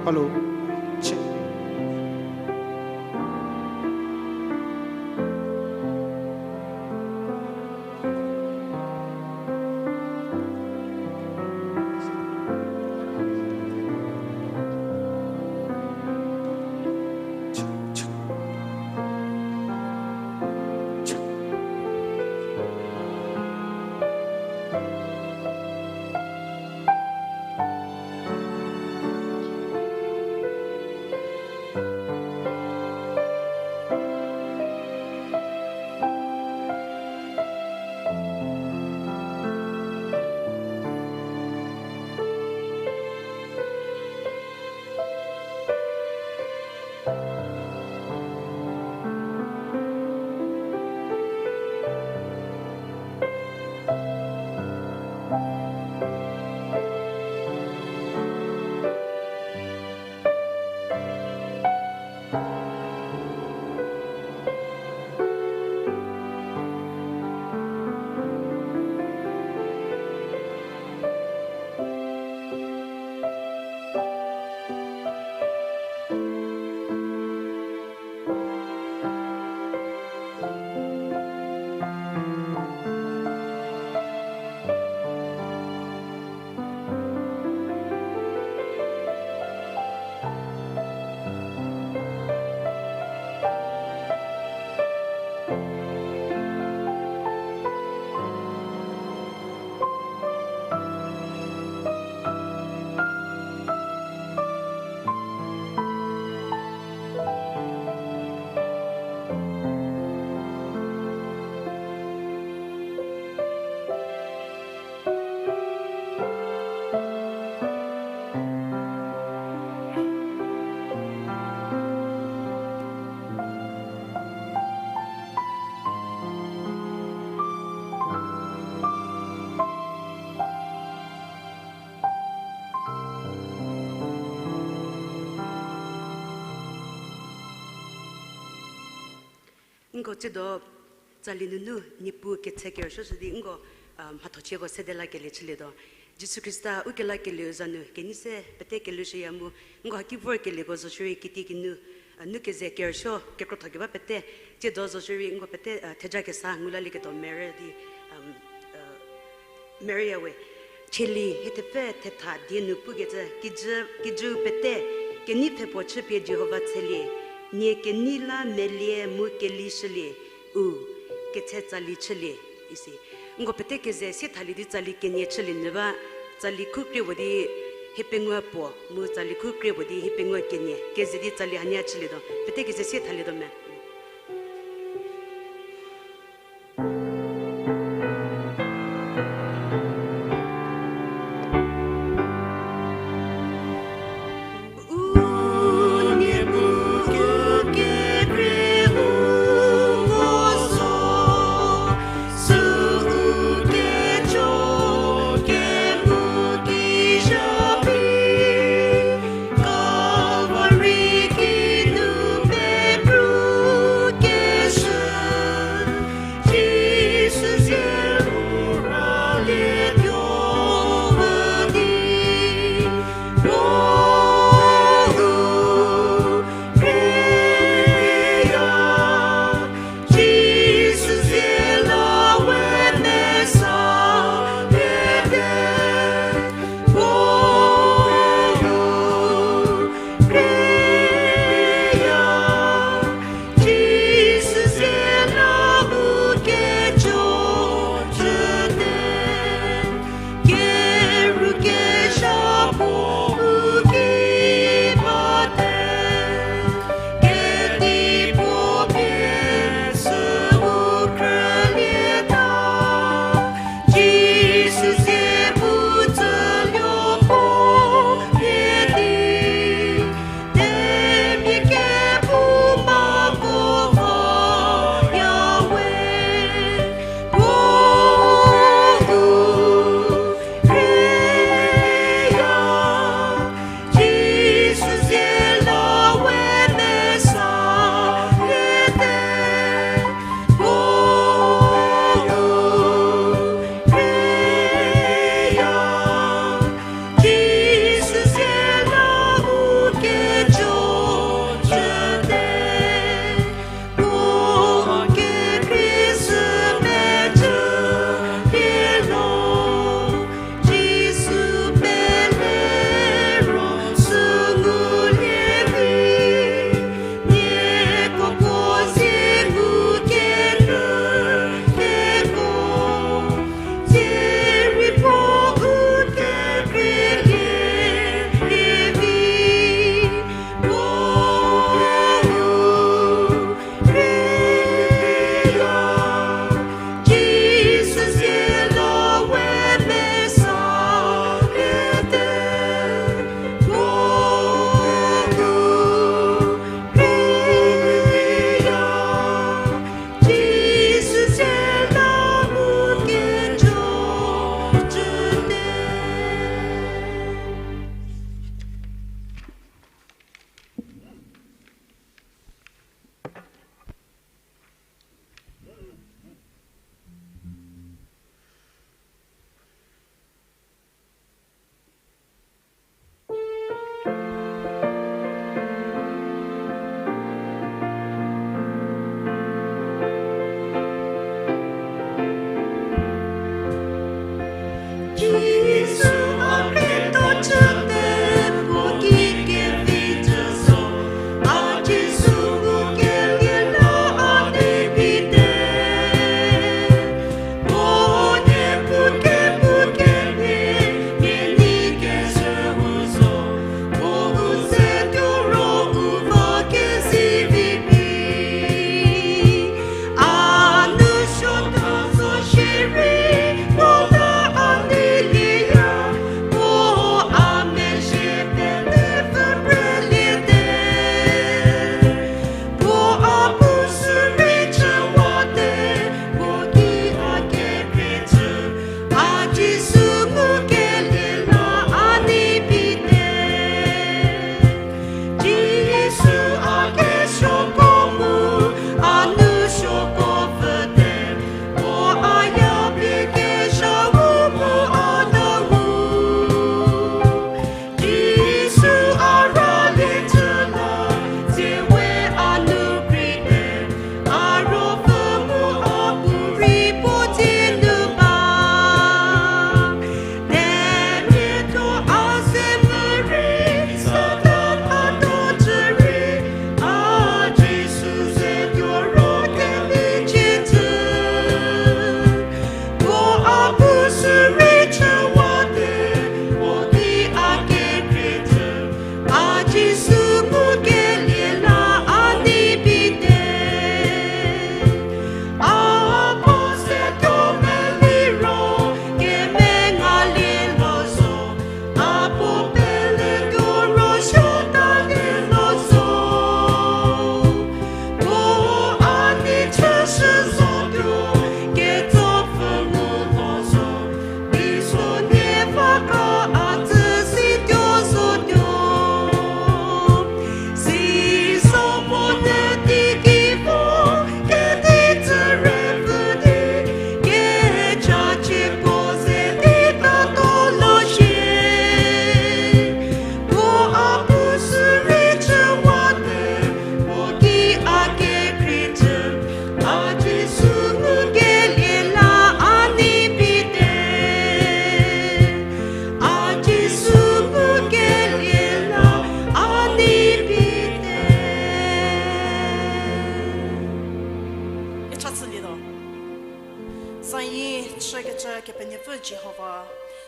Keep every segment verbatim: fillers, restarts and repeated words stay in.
Hello. Che. Nko tsiedo tsali nunu Niepuu ketse kerüsuo shü di nko, a, mhathochieko sede lakelie chülietuo. Jisu Khrista ukelakelieu za nu kenei se pete kelushüya mu, nko haki vorkelieko zo shierei kitiekinu, a, nu keze kerüsuo kekrotho keba pete, tsiedo zo shierei nko pete, a, theja kesa ngulalieketuo merü di, um, a, Merüya we, cheli hie thepfü thetha die nu pukecü, kijü, kijüu pete, kenei pfhepuo chüpie Jihova tselie, nie kenei la melie mu kelishülie, u, ketse tsali chülie, isi. Nko pete keze sie thalie di tsali kenie chülie nyü ba, tsali khu krie puo di hie pengou puo, mu tsali khu krie puo di hie pengou kenie, keze di tsali hanie chülietuo, pete keze sie thalietuo me.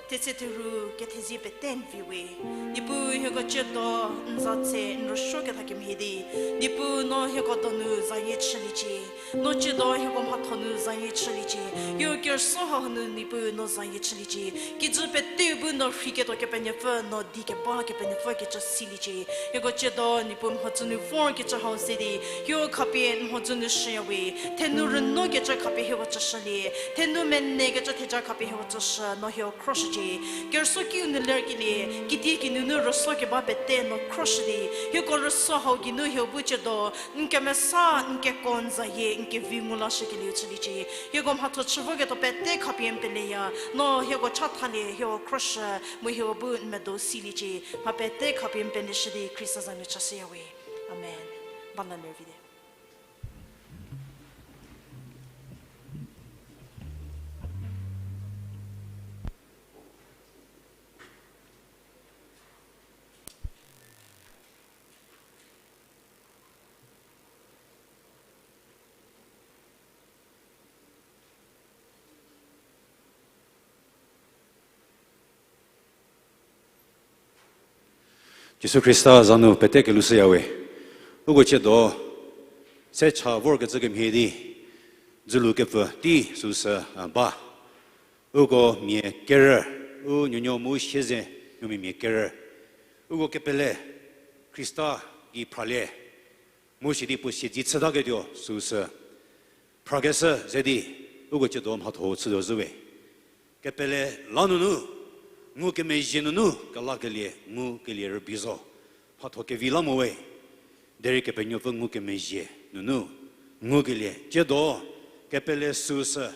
Thetse theru kethezie pete n vi we. Niepuu hieko ciedo n za tse n rüsuo ketha kemhie di, Niepuu no hieko donu zayie chüliecie. No ciedo hieko mhatho nu zayie chüliecie. Hieko kerüsuo hau nu Niepuu no zayie chüliecie. Kijü pete bu no rhiketuo Kepenuopfü, no di keba Kepenuopfü kecü siliecie. Hieko ciedo Niepuu mhodzü nu vor kecü hau se di, hieko khapie n mhodzü nu shüya we. Thenu rüno kecü khapie hieko tsüshülie. Thenu mene kecü theja khapie hieko tsüshü, no hieko khroshücie. Kerüsuo kiu nu lerkelie, kitiekinu nu rüsuo keba pete no khroshü di, hieko rüsuo hau geinu hieko bu ciedo, n kemesa, n keko n zayie, n kevi ngu lashükelieu chüliecie. Hieko mhatho chü voketuo pete khapie n peleya, no hieko chathalie, hieko khroshü, mu hieko bu n medo siliecie. Mha pete khapie n peleshü di Khrista za nu chashüya we. Amen. Ba la ler vite. Jisu Khrista za nu pete kelushüya we. Uko ciedo, se cha vorkecü kemhie di, dzülu kepfü tei süsü, a, ba. Uko mia kerü, u nuonuo mu sieze nuomia mia kerü. Uko kepele, Khrista gei phralie. Mu sidi puo siedze chütaketuo süsü phrakeshü ze di, uko ciedo mhatho chütuo zhü we. Kepele la nunu, ngukemezhie nunu kelakelie ngukelie rübei zo. Mhatho kevi la mo we, derei Kepenuopfü ngukemezhie nunu ngukelie ciedo, kepele süsü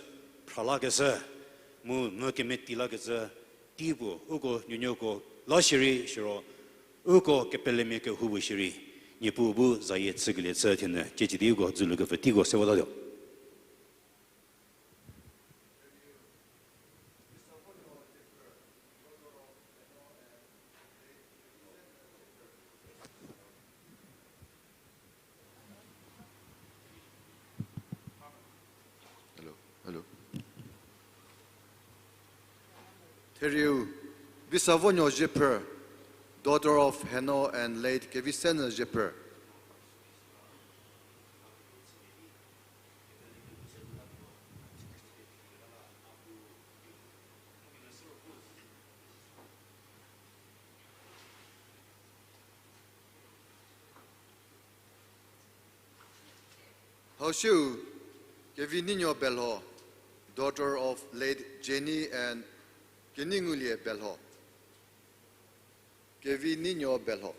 phralakeshü, mu ngukemeti lakecü tei puo uko nuonuoko la shierei siro, uko kepelemia kehoupuo shierei, Niepuu bu zayie chükelie chü thienyü ciecü di uko dzülu kepfü teiko se votatuo. Hello, hello. Therieu, Visavuonuo Ziephrü, daughter of Heno and late Kevisenyü Ziephrü. Hausiu, Kevinuonuo Belho, daughter of late Jenny and Keningulie Belho. Kevinuonuo Belho.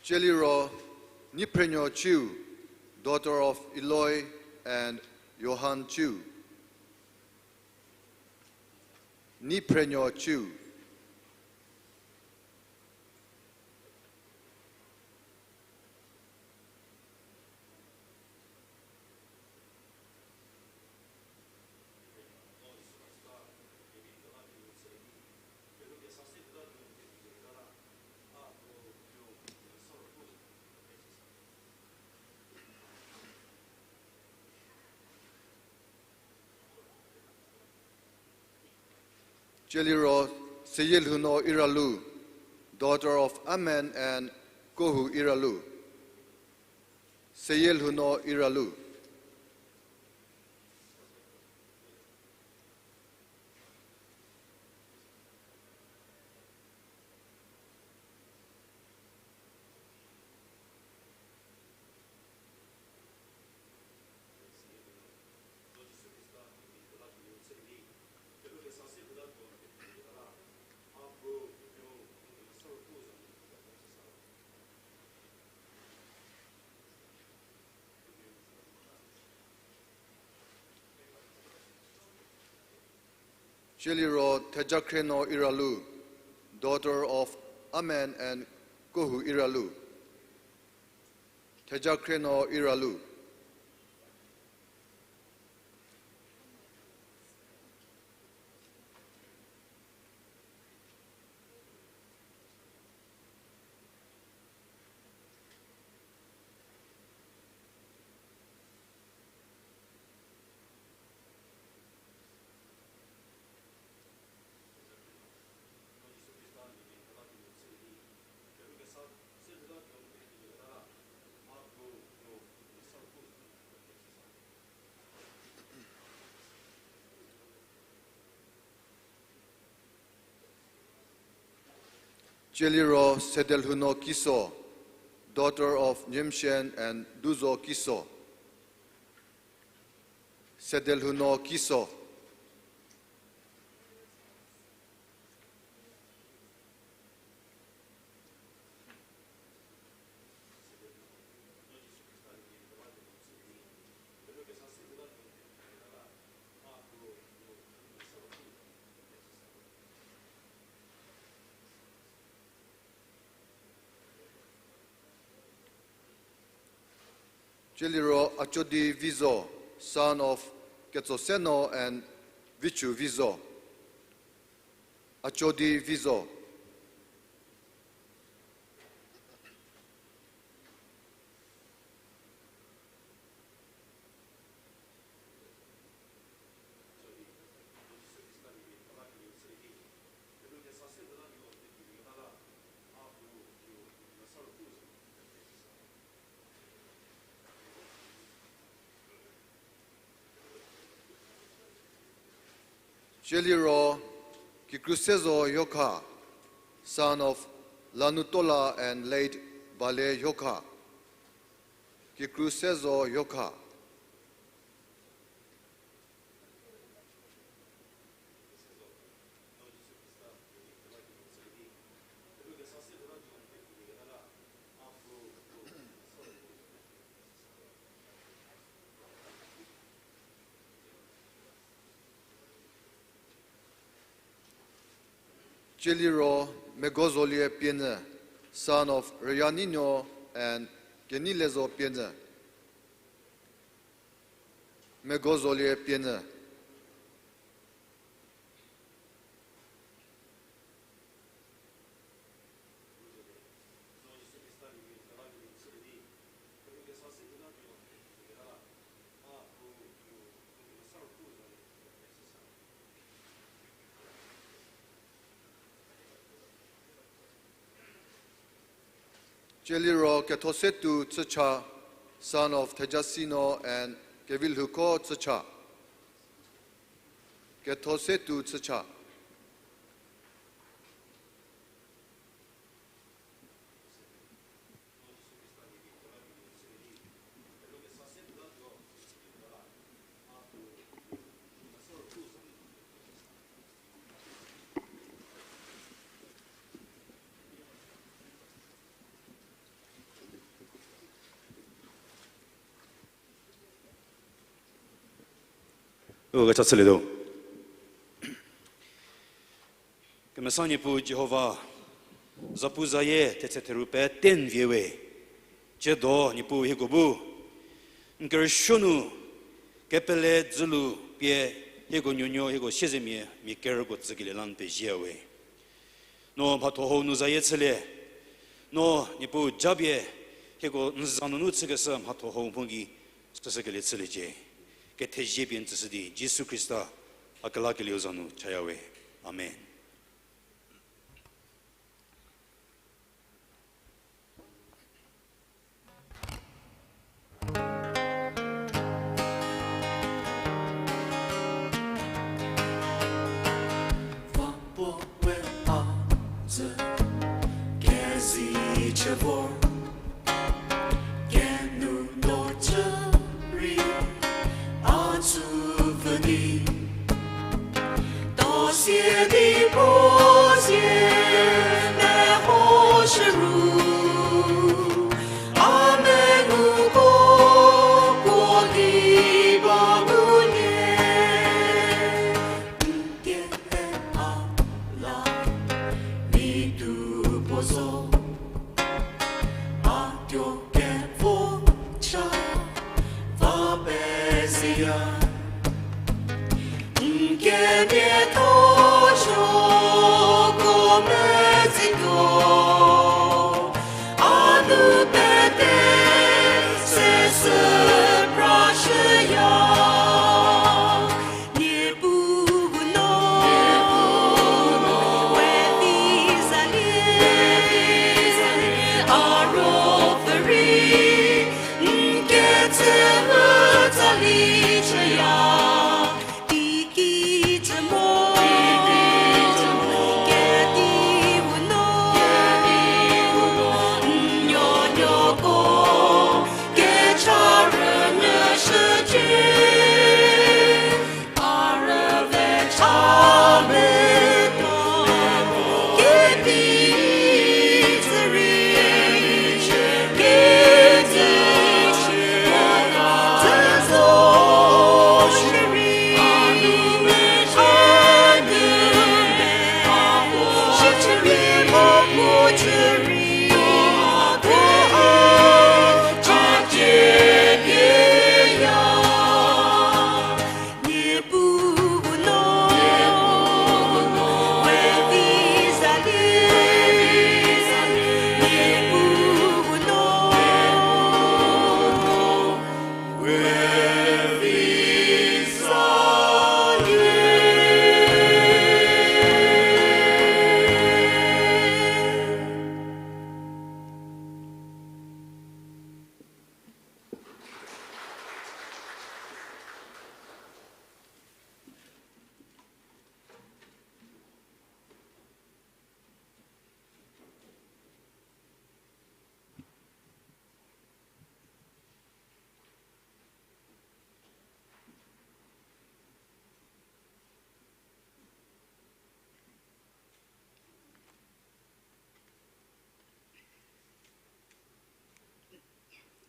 Celiro, Niphrenuo Ciu, daughter of Eloi and Johan Ciu. Niphrenuo Ciu. Celiro, Seyielhounuo Iralu, daughter of Amen and Kohou Iralu. Seyielhounuo Iralu. Celiro Thejakhrenuo Iralu, daughter of Amen and Kohou Iralu. Theja khrie no iralu. Cieliro Sedelhouno Kiso, daughter of Nyemshen and Duzo Kiso. Sedelhouno Kiso. Cieliro Acodi Vizo, son of Ketsoseno and Vichu Vizo. Acodi Vizo. Cieliro Kikrusezo Yokha, son of Lanutola and late Bale Yokha. Kikrusezo Yokha. Cieliro Megozolie Pienyü, son of Reyaninyo and Kenilezo Pienyü. Megozolie Pienyü. Cieliro Kethosetuo Chücha, son of Thejasino and Kevilhouko Chücha. Kethosetuo Chücha. U kecha chülietuo. Kemesa Niepuu Jihova, zapuzayie thetse theru pete n vie we. Tsiedo Niepuu hieko bu n kerüsuo nu kepele dzülu pie hieko nuonuo hieko siezemia mia kerüko tsükelie la n pezie we. No mhatho hau nu zayie chülie. No Niepuu japie hieko n za nunu chükeshü mhatho hau mho gei süsükelie chüliecie. Kethezie pie n tsüshü di Jisu Khrista a kelakelieu za nu chaya we. Amen. N kemiatho shoko metsiko, a nu pete sesü prashüya. Niepuu no, we vi zalie, a ruopfü rei, n kecü mu tsali chüya. Teiki cü mo, kediu no, n nuonuoko, kecha rünyü shücie. A rüve cha metuo, kepi tsü rei, kedi chü, zo shierei, a nu me cha nu me, shücie rei mo mo chü rei, a cha cie pie ya. Niepuu no, we vi zalie, Niepuu no, we vi zalie.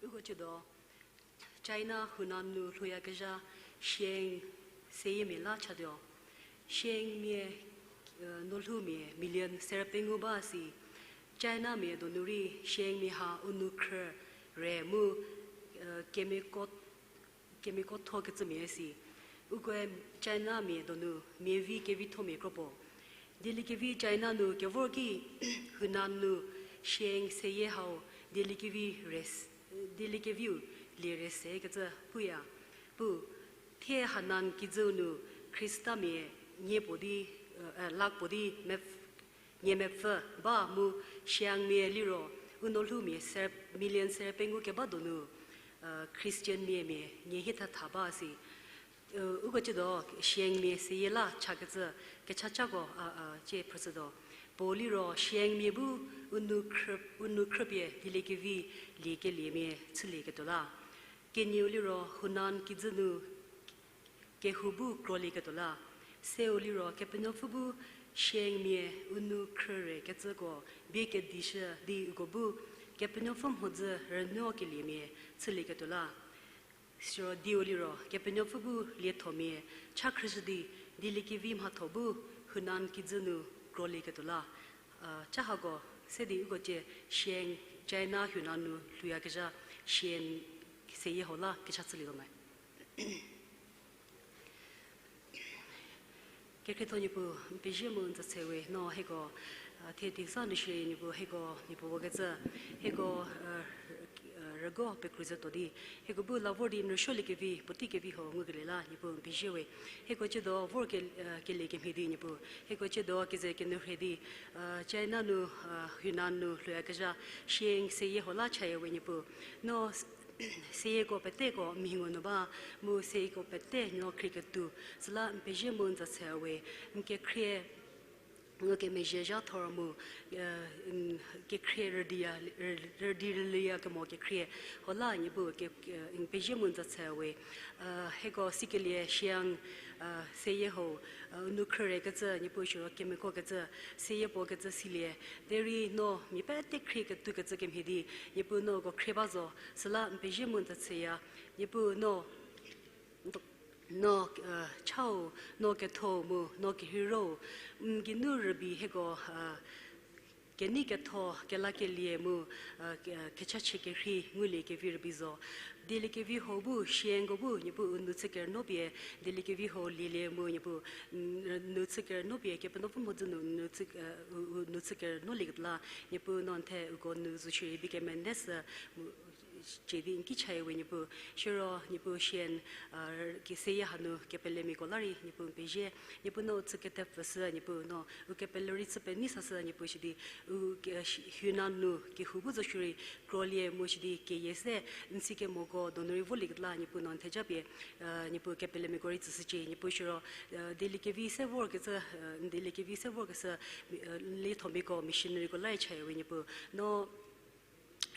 Uko ciedo, China Hunan nu lhouyakezha Sheng seyimia la chatuo. Shengmia, eh, nolhoumia million serü pengou ba si. Chinamia donu rei Shengmia ha u nu khrü re mu, eh, kemiko kemiko thokecümia si. Ukoe Chinamia donu mia vi kevithomia kro puo. Dieliekevi China nu kevor ki Hunan nu Sheng seyie hau Dieliekevi res-, Dieliekeviu lie re sekecü puya. Pu, thie Hanan kijüu nu Khristamia nie puo di, eh, lakh puo di mepf-, nie mepfü ba mu Shengmia liro u nolhoumia ser-, million serü pengou keba donu, eh, Christianmia mia nie hie thatha ba si. Eh, uko ciedo Shengmia seyie la chakecü kechachako, a, a, cie phrüshütuo. Puo liro Shengmia bu u nu khrü-, u nu khrüpie Dieliekevi liekeliemia chülieketuo la. Kenieu liro Hunan kijü nu kehou bu krolieketuo la. Seu liro Kepenuopfü bu Shengmia u nu khrü re kecüko bie kedishü di uko bu Kepenuopfü mhodzü rünuokeliemia chülieketuo la. Siro diu liro Kepenuopfü bu liethomia cha khrüshü di Dieliekevi mhatho bu Hunan kijü nu krolieketuo la. A, cha hako se di uko cie Sheng China Hunan nu lhouyakezha Sheng seyie hau la kecha chülietuo me. Kekhrietho Niepuu, n pezie mu n tsütse we no hieko, a, thie teisa nu shie Niepuu hieko, Niepuu vo kecü, hieko, a, a, rügo pekru zhütuo di, hieko bu la vor di n rüsuoliekevi, puotei kevi hau ngukelie la Niepuu n pezie we. Hieko ciedo vor ke-, a, kelie kemhie di Niepuu, hieko ciedo keze kenu rhie di, a, China nu, a, Hunan nu lhouyakezha Sheng seyie hau la chaya we Niepuu. No s-, seyieko peteko mhingu nu ba, mu seyieko pete no khrie ketuo, süla n pezie mu n tsütse we, n kekhrie, ngukemezhie zha thor mu, e, n kekhrie rüdi ya, rü-, rüdi rüliya kemo kekhrie, hau la Niepuu ke, e, n pezie mu n tsütse we, e, hieko sikelie Sheng, e, seyie hau, e, u nu khrü re kecü, Niepuu siro kemeko kecü, seyie puo kecü silie, derei no mia pete khrie ketuo kecü kemhie di, Niepuu no uko khrie ba zo, süla n pezie mu n tsütseya, Niepuu no, no, e, chau, no ketho mu, no kerheiro, n geinu rübei hieko, e, Kenei ketho, kelakelie mu, uh, ke-, uh, kechachie kerhei ngulie kevi rübei zo. Dieliekevi hau bu, sieko bu, Niepuu u nu chü kerünuo pie, dieliekevi hau lielie mu, Niepuu, n-, nu chü kerünuo pie, Kepenuopfü mhodzü nu, nu chü, uh, u, u nu chü kerünuolieketuo la, Niepuu no n the uko nu zo shierei bie kemenei sü, mu, cie di n ki chaya we Niepuu, siro Niepuu sien, uh, ki seyie hanu kepelemiako la rei Niepuu n pezie, Niepuu no u chü ketepfüshü Niepuu no, u kepele rei chü penei sashü Niepuu shidi, u ke-, shi-, huna nu kehou bu zo shierei, krolie mu shidi keyie se, n si kemoko donu rei volieketuo la Niepuu no n theja pie, uh, Niepuu kepelemiako rei tsüshücie, Niepuu siro, uh, dieliekevi se vorkecü, uh, n dieliekevi se vorkeshü, uh, liethomiako, missionaryko la rei chaya we Niepuu, no,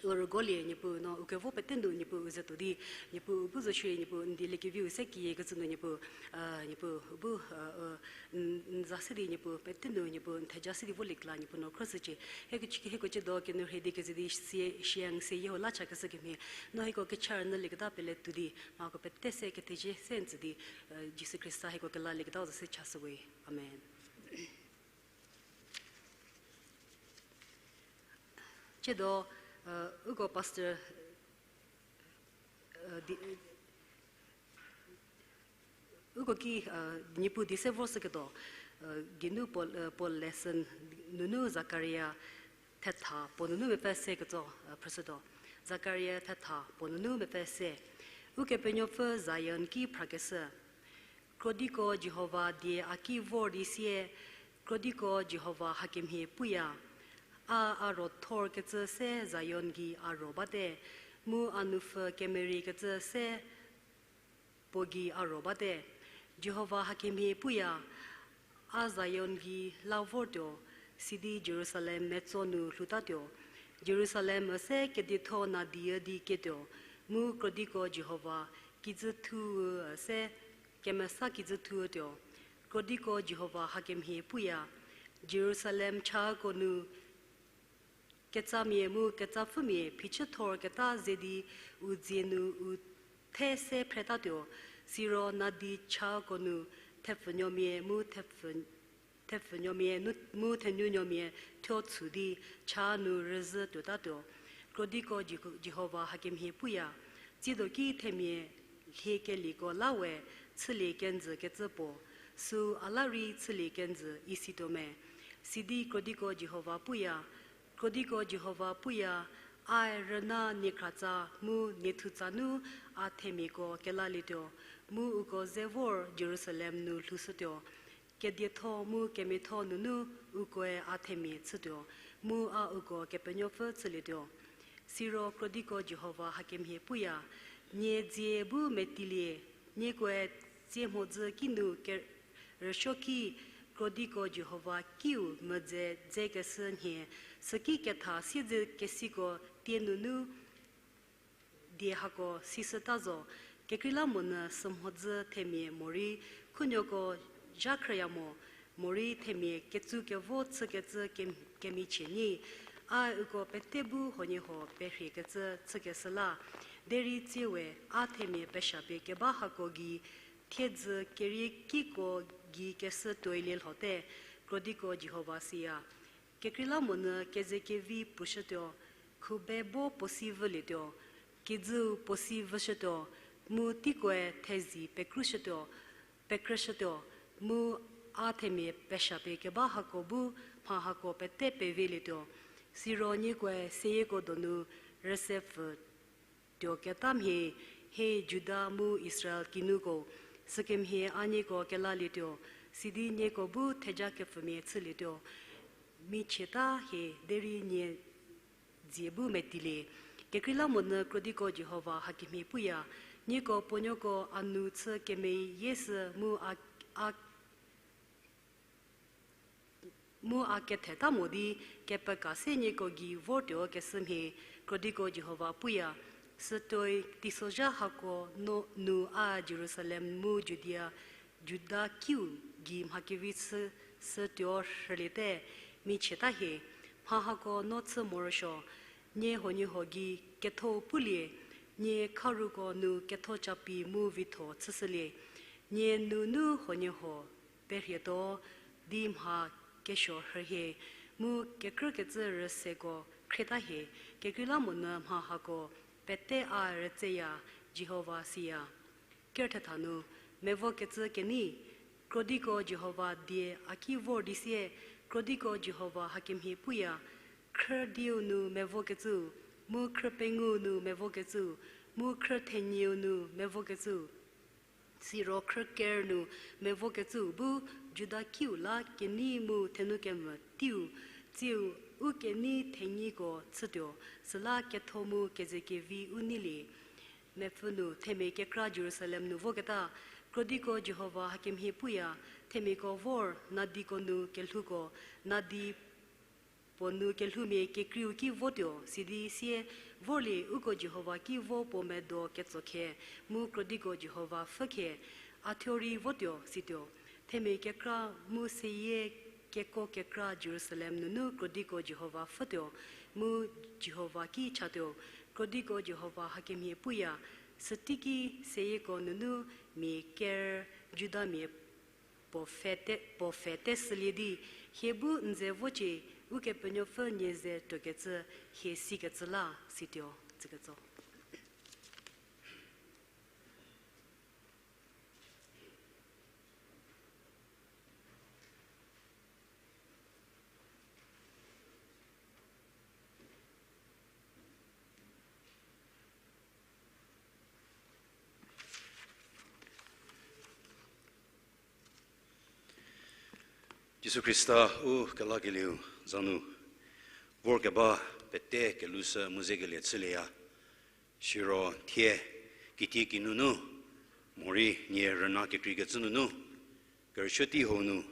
u rügolie Niepuu no, u kevo pete nu Niepuu u ze tuo di, Niepuu u bu zo shierei Niepuu n dieliekeviu se kiyiekecü nu Niepuu, uh, Niepuu u bu, uh, uh, n, n za se di Niepuu pete nu Niepuu n theja se di volieketuo la Niepuu no khrüshücie. Hieko, hieko ciedo kenu rhei di keze di sie, siang seyie hau la chakeshü kemhie, no hieko kecha rünyülieketa pele tuo di, mhako pete se kethezie se n tsü di, uh, Jisu Khrista hieko kelalieketau zo se chashüwe. Amen. Ciedo, uh, uko pastor, uh, di-, uko ki, uh, Niepuu di se voshüketuo, uh, geinu Paul, uh, Paul lesson nunu Zakaria thetha puo nunu mepfü se ketso, uh, phrüshütuo. Zakaria thetha puo nunu mepfü se. Ukepenuopfü Zion ki phrakeshü. Krodiko Jihova die a ki vor di sie, Krodiko Jihova hakemhie puya, a a ro thorkecü se Zion gei a ro bate, mu a nupfü kemeriekecü se puo gei a ro bate. Jihova hakemhie puya, a Zion gei la vortuo, sidi Jerusalem metso nu lhoutatuo. Jerusalem üse kedietho nadiü di kietuo, mu Krodiko Jihova kijüthuu üse kemesa kijüthutuo. Krodiko Jihova hakemhie puya, Jerusalem chako nu ketsamia mu ketsapfümia phichüthorketa ze di u dzie nu u the se phretatuo, siro nadi chako nu thepfünuomia mu thepfü, thepfünuomia nu, mu thenunuomia thuo chü di cha nu rüzhü tuotatuo. Krodiko Jiho-, Jihova hakemhie puya, tsiedo ki themia lhiekelieko la we chülie kenjü kecü puo, süu a la rei chülie kenjü isituo me? Sidi Krodiko Jihova puya, Krodiko Jihova puya, a rüna niekratsa mu niethutsa nu a themiako kelalietuo, mu uko ze vor Jerusalem nu lhoushütuo. Kedietho mu kemiatho nunu ukoe a themia chütuo, mu a uko Kepenuopfü chülietuo. Siro Krodiko Jihova hakemhie puya, nie dzie bu metilie, niekoe tsie mhodzü kinu ke-, rüsuoki, Krodiko Jihova kiu medze dzekeshü nhie, süki ketha siedzekesiko tie nunu die hako sishüta zo. Kekreilamonyü sümhodzü themia morei khunuoko zha khrüya mo, morei themia ketsu kevo chükecü kem-, kemichie nyi, a uko pete bu huoniehuo perhiekecü chükeshü la. Derei tsiewe a themia peshapie keba hako gei thiedzü keriekiko gei keshü tuoilie lhote, Krodiko Jihova siya. Kekreilamonyü kezekevi pushütuo, khubebo puo si vülietuo, kijüu puo si vüshütuo, mu teikoe thezi pekrushütuo, pekrüshütuo, mu a themia peshapie keba hako bu mha hako pete pevilietuo. Siro niekoe seyieko donu rüse pfü tuoketa mhie, he Juda mu Israel kinuko, sükemhie a nieko kelalietuo, sidi nieko bu theja kepfümia chülietuo. Michieta hie derei nie dzie bu metilie. Kekreilamonyü Krodiko Jihova hakemhie puya, nieko puonuoko a nu chü kemeyie sü mu a, a mu a ketheta mo di kepeka se nieko gei vortuo keshü mhie, Krodiko Jihova puya. Sütuoi teisozha hako no nu a Jerusalem mu Judia, Juda kiu gei mha kevi chü, chütuo rhüliete, michieta hie, mha hako no chü morosuo, nie huoniehuo gei ketho pulie, nie kharuko nu ketho capi mu vitho chüshülie, nie nunu huoniehuo perhietuo di mha kesuo rhühie, Mu kekrükecü rüseko khrieta hie, kekreilamonyü mha hako pete a rütseya, Jihova siya. Kerüthetha nu, mevokecü kenei, krodiko Jihova die a ki vor di sie, krodiko Jihova hakemhie puya, khrü diu nu mevokecüu, mu khrü pengou nu mevokecüu, mu khrü thenyiu nu mevokecüu, siro khrü ker nu mevokecüu bu Juda kiu la kenei mu thenu kemvü teiu, tsiu u kenei thenyiko chütuo, süla ketho mu kezekevi u neilie. Mepfü nu themia kekra Jerusalem nu voketa, krodiko Jihova hakemhie puya, themiako vor nadiko nu kelhouko, nadi puo nu kelhoumia kekreiu ki votuo, sidi sie, vorlie uko Jihova ki vo puo medo ketso khe, mu krodiko Jihova pfhü khe, a thuo rei votuo, situo. Themia kekra mu seyie keko kekra Jerusalem nunu krodiko Jihova pfhütuo, mu Jihova ki chatuo, krodiko Jihova hakemhie puya, süteiki seyieko nunu mia ker Judamia puo pfhe te, puo pfhe te sülie di, hie bu n ze vocie, Ukepenuopfü nie ze tuokecü, hie sikecü la, situo, tsüketso. Jisu Khrista u kelakelieu za nu vorkeba pete kelhou sü mu zekelie chülieya. Siro thie kitiekinu nu, morei nie rüna kekreikecü nunu, kerüsuo tei hau nu,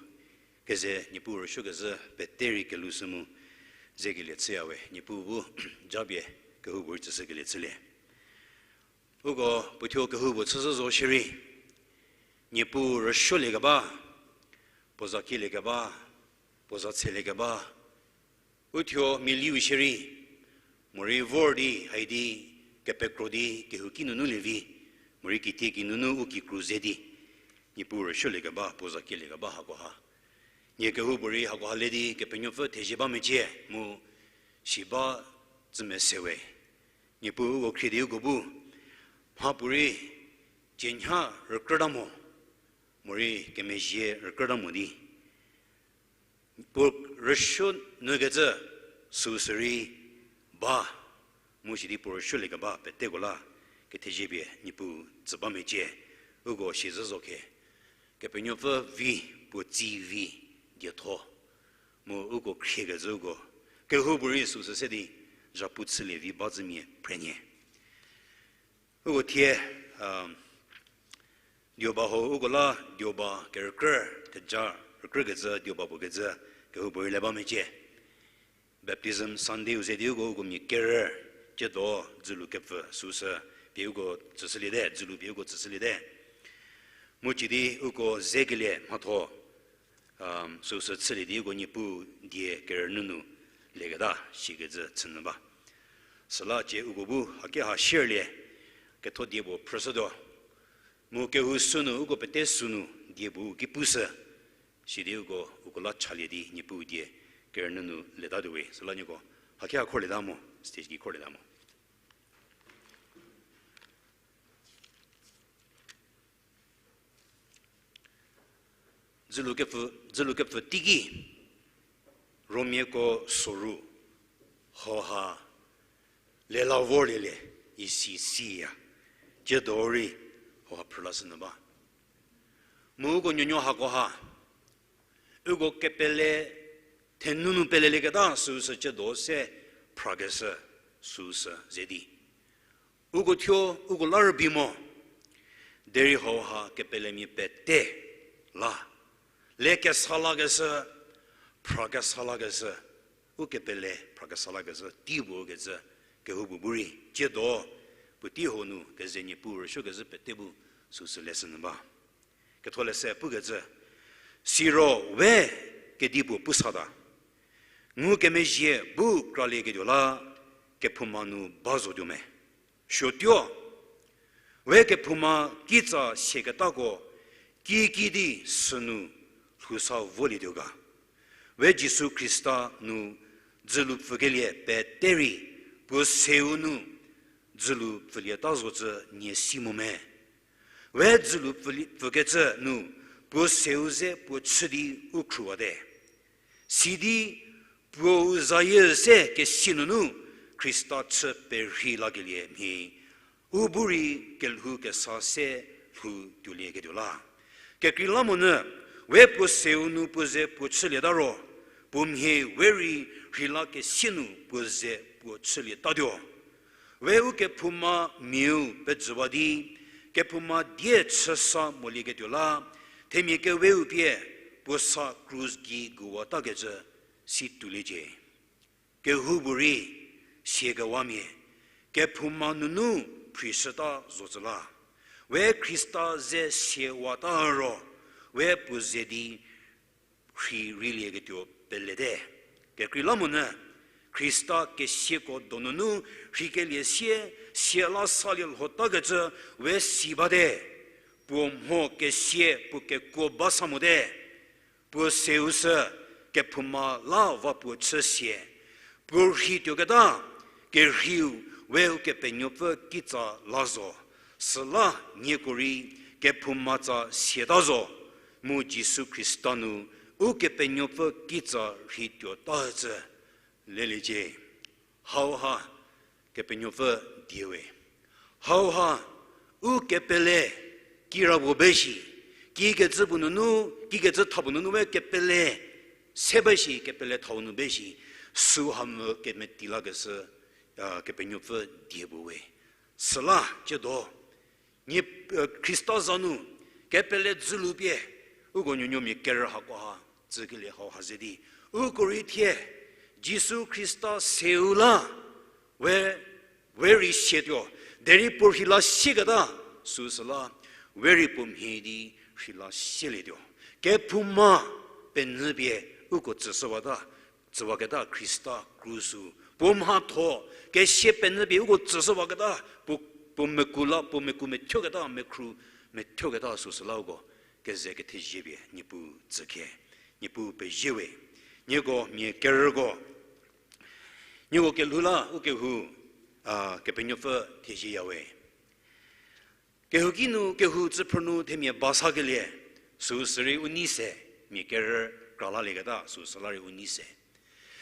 keze Niepuu rüsuokezhü pete rei kelhou sü mu zekelie chüyawe, Niepuu bu japie kehoupuorei tsüshükelie chülie. Uko puothuo kehoupuo chüzhü zo shierei, Niepuu rüsuoliekeba, puo za kieliekeba, puo za tseliekeba, uthuo mialiu shierei, morei vor di haidi kepekro di kehouki nunu lievi, morei kitieki nunu u kikru ze di, Niepuu rüsuoliekeba, puo za kieliekeba hakoha. Nie kehoupuorei hakoha le di Kepenuopfü thezie ba mecie mu si ba tsü mesewe. Niepuu uko khrie di uko bu, mhapuorei cienha rükrüta mo, morei kemezhie rükrüta mo di, puo rüsuo nukecü süu sürei ba, mu sidi puo rüsuoliekeba peteko la, kethezie pie Niepuu tsü ba mecie, uko siezhü zo khe, Kepenuopfü vi, puo tsi vi, dietho, mu uko khriekecü uko, kehoupuorei süu sü se di, zhapu chülie vi ba zümia phrenie. Uko thie, um, dioba hau uko la dioba kerükrü, theja rükrükecü dioba puo kecü kehoupuorei le ba mecie. Baptism Sunday u ze di uko, uko mia kerü, ciedo dzülu kepfü süu sü pie uko tsüshüliete, dzülu pie uko tsüshüliete. Mu cidi uko zekelie mhatho, um, süu sü chülie di uko Niepuu die kerünyü nu leketa sikecü chünyü ba. Süla cie uko bu haki ha shierlie, ketho die puo phrüshütuo. Mu kehou sünu uko pete sünu die puo ki pushü. Sidi uko, uko la chalie di Niepuu die kerünyü nu letatuowe. Süla nieko haki ha khorlieta mo, stage ki khorlieta mo. Dzülu kepfü, dzülu kepfü teiki, Romiako soru, hauha, lela vorlielie, isi siya, ciedo rei, hauha phrülashünyü ba. Mu uko nuonuo hakoha, uko kepele, thenunu pelelieketa süu sü ciedo se phrakeshü süu sü ze di. Uko thuo, uko la rübei mo, derei hauha kepelemia pete la, le kesa lakeshü, phra kesa lakeshü, u kepele phra kesa lakeshü, tei puo kecü, kehoupuo bu rei, ciedo, puotei hau nu keze Niepuu rüsuokezhü pete bu süu sü leshünyü ba. Ketholeshü pukecü, siro we kedipuo pusata, ngukemezhie bu kralieketuo la kephouma nu ba zotuo me. Suotuo, we kephouma kitsa siaketako kikidi sünu lhousa volietuo ga. We Jisu Khrista nu dzülu pfükelie pete rei, puo seu nu dzülu pfülieta zocü nie si mo me? We dzülu pfüli-, pfükecü nu, puo seu ze puo chü di u khruwate. Sidi puou zayie se kesia nunu Khrista chü perhei lakelie mhie, u bu rei kelhou kesa se lhou tuolieketuo la. Kekreilamonyü, we puo seu nu puo ze puo chülieta ro, puo mhie we rei rheila kesia nu puo ze puo chülietatuo. We u kephouma miau pejüwa di, kephouma die chüsa molieketuo la, themia keweu pie puo sa krus gei guwatakecü si tuoliecie. Kehoupuorei siakewamia, kephouma nunu phrishüta zotsü la. We Khrista ze siawata ro, we puo ze di rhei reilieketuo pelete. Kekreilamonyü, Khrista kesiako donunu rheikelie sie, sia la salie lhotakecü we si bate. Puo mho kesia puo kekuo ba sa mote. Puo seu sü kephouma la va puo chü sie. Puo rhei tuoketa kerheiu we Ukepenuopfü kitsa la zo. Süla nieko rei kephouma tsa siata zo. Mu Jisu Khrista nu Ukepenuopfü kitsa rhei tuota ücü leliecie. Hauha Kepenuopfü die we. Hauha u kepele kirapuo be shi, kikecü puo nunu, kikecü tha puo nunu we kepele se ba shi, kepele thau nu be shi, süu hamvü kemeti lakeshü, a, Kepenuopfü die puo we. Süla ciedo, nie, e, Khrista za nu kepele dzülu pie, uko nuonuomia kerü hakoha tsükelie hauha ze di, uko rei thie Jisu Khrista seu la, we, we rei siatuo, derei puo rhei la sieketa, süu süla, we rei puo mhie di rhei la sielietuo. Kephouma penyü pie uko tsüshüwata, tsüwaketa Khrista krus-u puo mhatho, kesia penyü pie uko tsüshüwaketa, puo, puo meku la, puo meku methuoketa, mekhru methuoketa süu süla uko keze kethezie pie Niepuu tsükhe, Niepuu pezie we. Nieko mia kerüko, nieko kelhou la u kehou, a, Kepenuopfü thezieya we. Kehouki nu, kehou tsüphrü nu themia ba sakelie, süu sü rei u nei se, mia kerü kra lalieketa süu süla rei u nei se.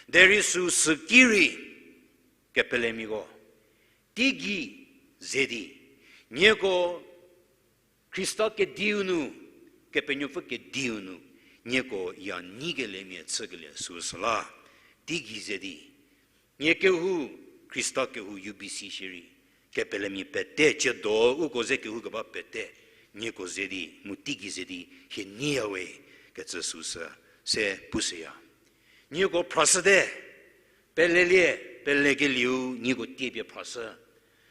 Derei süu süki rei kepelemiako teigei ze di, nieko Khrista kediu nu, Kepenuopfü kediu nu, nieko ya nikelemia chükelie süu süla, teigei ze di, nie kehou, Khrista kehou U B C shierei, kepelemia pete, ciedo uko ze kehoukeba pete, nieko ze di, mu teigei ze di, hie neiya we, kecü süu sü, se pushüya. Nieko phrashüte, pelelie, pelekelieu nieko tiepie phrashü.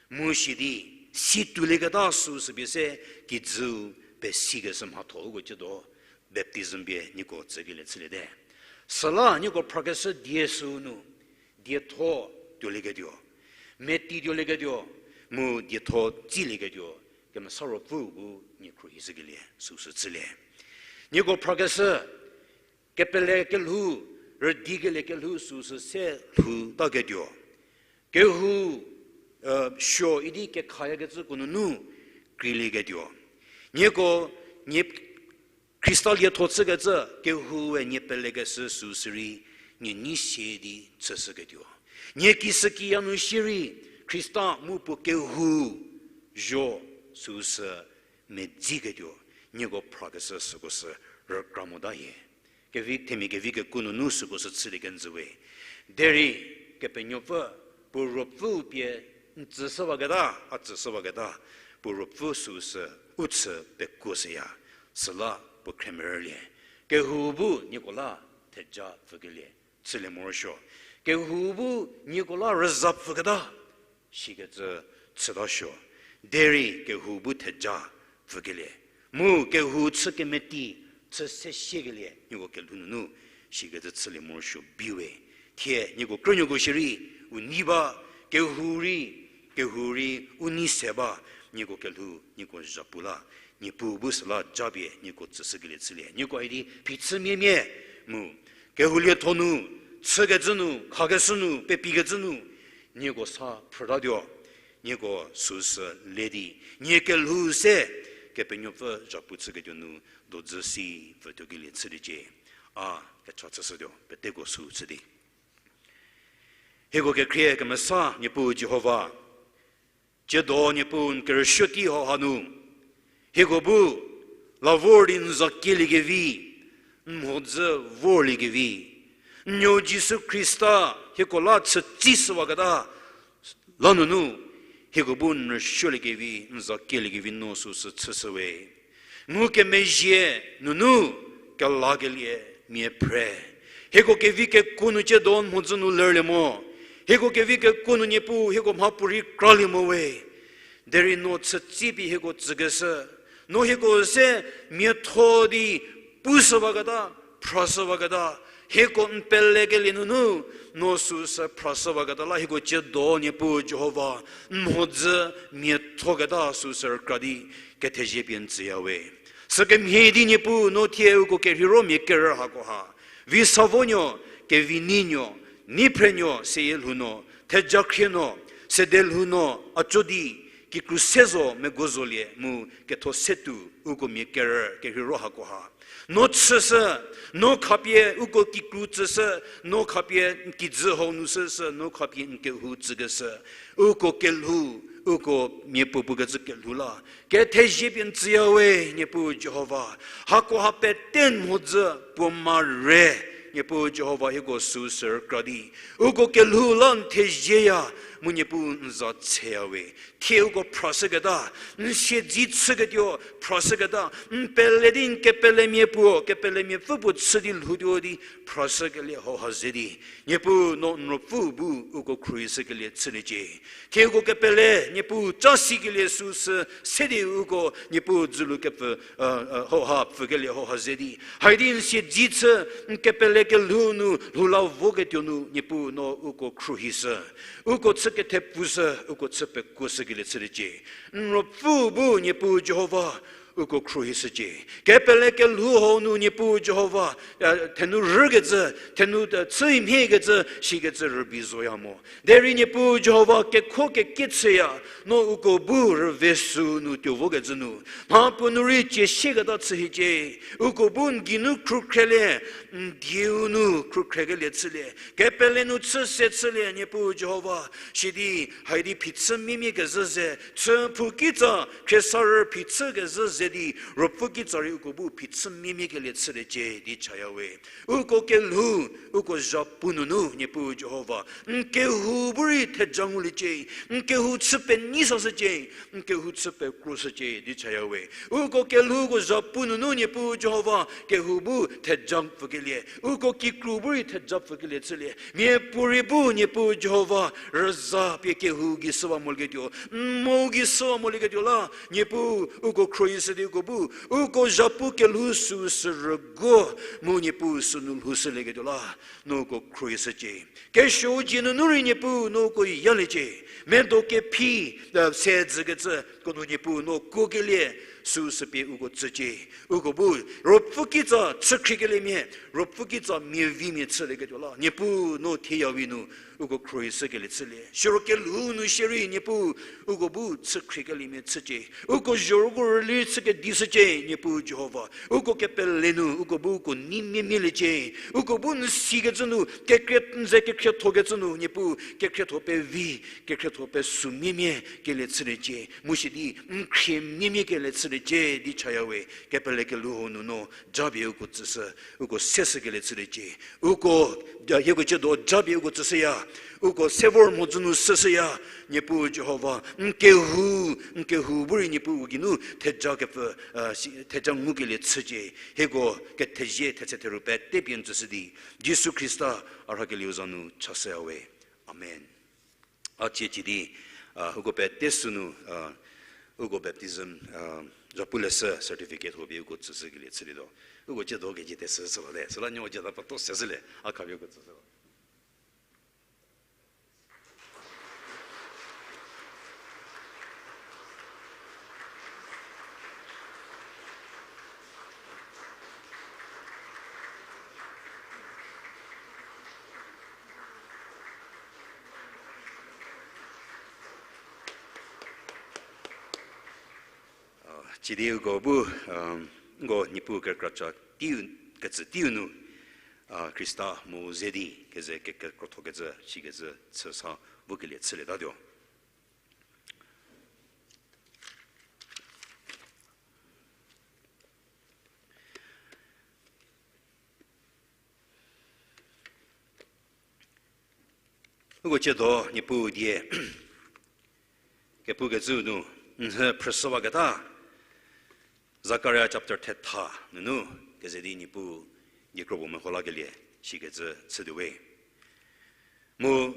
Mu shi di, si tuolieketa süu sü pie se kijüu pesikeshü mhatho uko ciedo, baptism pie nieko tsükelie chüliete. Süla nieko phrakeshü die süu nu, dietho tuolieketuo, meti tuolieketuo, mu dietho tsilieketuo, Kemesa Ruopfüu bu nie khruohishükelie süu sü chülie. Nieko phrakeshü kepele kelhou, rüdikelie kelhou süu sü se lhoutaketuo. Kehou, e, suo idi kekhayakecüko nunu kreilieketuo. Nieko, nie Khrista lietho chükecü kehoue nie pelekeshü süu sü rei, nie nei sie di chüshüketuo. Nie kisükiya nu shierei, Khrista mu puo kehou zho süu sü medziketuo, nieko phrakeshü süko sü rükra mota hie. Kevi, themia kevi kekuo nunu süko sü chülie kenjü we. Derei Kepenuopfü, puo Ruopfüu pie n tsüshüwaketa, a tsüshüwaketa, puo Ruopfü süu sü u chü pekuoshüya, süla puo khremerülie. Kehou bu nieko la theja pfükelie chülie morosuo. Kehou bu nieko la rüza pfüketa, sikecü chütasuo. Derei kehou bu theja pfükelie, mu kehou chü kemeti, chü sesiekelie nieko kelhou nunu, sikecü chülie morosuo bi we. Thie nieko krünuoko shierei u nei ba, kehou rei, kehou rei u nei se ba, nieko kelhou, nieko zhapu la, Niepuu bu süla japie nieko tsüshükelie chülie. Nieko idi phichümiamia mu Kehoulietho nu, chükecü nu, khakeshü nu, pepikecü nu, nieko sa phrütatuo, nieko süsü le di, nie kelhou se, Kepenuopfü zhapu chüketuo nu, dodzü si pfütuokelie chüliecie. A, kecha chüshütuo, peteko sü chü di. Hieko kekhrie kemesa, Niepuu Jihova, tsiedo Niepuu n kerüsuo tei hau hanu, hieko bu la vor di n za kieliekevi, n mhodzü vorliekevi, n nuo Jisu Khrista hieko la chütsishüwaketa la nunu, hieko bu n rüsuoliekevi, n za kieliekevi no süsü chüshüwe. Ngukemezhie nunu kelakelie mia phre. Hieko kevi kekuo nu tsiedo n mhodzü nu lerlie mo. Hieko kevi kekuo nu Niepuu hieko mhapuorei kralie mo we. Derei no chütsipie hieko tsükeshü, no hieko se miatho di pushüwaketa, phrashüwaketa, hieko n pelekelie nunu, no süsü phrashüwaketa la hieko tsiedo Niepuu Jihova, n mhodzü miathoketa süsü rükra di, kethezie pie n tsüyawe. Sükemhie di Niepuu no thie uko kerheiro mia kerü hako ha, vi savonuo, kevi ninuo, neiphrenuo, seyie lhounuo, thejakhrie nuo, sede lhounuo, a co di, kikru se zo megozolie mu ketho se tuo, uko mia kerü kerheiro hako ha, no chüshü, no khapie uko kikru tsüshü, no khapie n kijü hau nu shüshü, no khapie n kehou tsükeshü, uko kelhou, uko miapuo pukecü kelhou la kethezie pie n tsüyawe, Niepuu Jihova. Hako ha pete n mhodzü puo ma re, Niepuu Jihova hieko süsü rükra di, uko kelhou la n thezieya, mu Niepuu n za tseyawe. Thie uko phrashüketa, n siedzi chüketuo phrashüketa, n pele di n kepelemia puo, kepelemia pfü puo chü di lhoutuo di phrashükelie hau ha ze di, Niepuu no n Ruopfü bu uko khruohishükelie chüliecie. Thie uko kepele Niepuu ca sikelie süsü se di uko Niepuu dzülu kepfü, hau ha pfükelie hau ha ze di, haidi n siedzi chü, n kepele kelhou nu lhou la voketuo nu Niepuu no uko khruohishü, uko chü kethepfushü, uko chü pekuoshükelie chüliecie. N Ruopfü bu Niepuu Jihova uko khruohishücie. Kepele kelhou hau nu Niepuu Jihova, thenu rükecü, thenu chüimhiekecü shikecü rübei zoya mo. Derei Niepuu Jihova kekho kekie chüya, no uko bu rüve süu nu tuo vokecü nu, mhapuo nu rei cie sieketa chü hiecie. Uko bu n geinu khrukhrielie, n dieu nu khrukhriekelieu chülie, kepele nu chü se chülie, Niepuu Jihova, sidi haidi phichü miemie kezhü ze, chüphou kitsa khriesarü phichü kezhü ze di, Ruopfü kitsa rei uko bu phichü miemie kelie chüliecie di chaya we. Uko kelhou, uko zhapu nunu, Niepuu Jihova, n kehou bu rei theja nguliecie, n kehou chü penei sashücie, n kehou chü pekroshücie di chaya we. Uko kelhou uko zhapu nunu, Niepuu Jihova, kehou bu theja pfükelie, uko kikru bu rei theja pfükelie chülie, miapuorei bu, Niepuu Jihova, rüza pie kehou gei shüwa molieketuo, n mo gei shüwa molieketuo la, Niepuu, uko khruohishü di uko bu, uko zhapu kelhou süsü rüguo, mu Niepuu sünu lhoushülieketuo la, no uko khruohishücie. Kesuou dzie nunu rei Niepuu no uko yaliecie. Medo kephi, sedzükecüko nu Niepuu no kuokelie, süsü pie uko tsücie. Uko bu Ruopfü kitsa chükhriekeliemia, Ruopfü kitsa miavimia chülieketuo la, Niepuu no thieya we nu uko khruohishükelie chülie. Siro kelhou nu shierei Niepuu, uko bu chükhriekeliemia chücie. Uko zhorüko rüli chü kedishücie, Niepuu Jihova. Uko kepele nu uko bu uko nei miemieliecie. Uko bu n sikecü nu, kekrie n ze kekhriethokecü nu, Niepuu, kekhrietho pevi, kekhrietho pesü miemie kelie chüliecie. Mu sidi n khrie miemie kelie chüliecie di chaya we. Kepele kelhou hau nu no japie uko tsüshü, uko seshükelie chüliecie. Uko, hieko tsiedo japie uko tsüshüya, uko se vor mhodzü nu shüshüya, Niepuu Jihova, n kehou, n kehou bu rei Niepuu uko geinu theja kepfü, theja ngukelie chücie. Hieko kethezie thetse theru pete pie n tsüshü di, Jisu Khrista a rhakelieu za nu chashüya we. Amen. A cie cie di, uko pete sünu, uko baptism, zhapuleshü certificate hau pie uko tsüshükelie chülietuo. Uko tsiedo kecie tesü süla le, süla nuo cie ta peto seshülie, a khapie uko tsüshü. Sidi uko bu, nko Niepuu kekra ca tiu, kecü teiu nu, Khrista mu ze di keze kekrotho kecü shikecü chüsa vokelie chülietatuo. Uko ciedo Niepuu die kepukecü nu, nhü phrüshüwaketa, Zakaria chapter thetha nunu, keze di Niepuu die kro puo meho lakelie shikecü chütuo we. Mu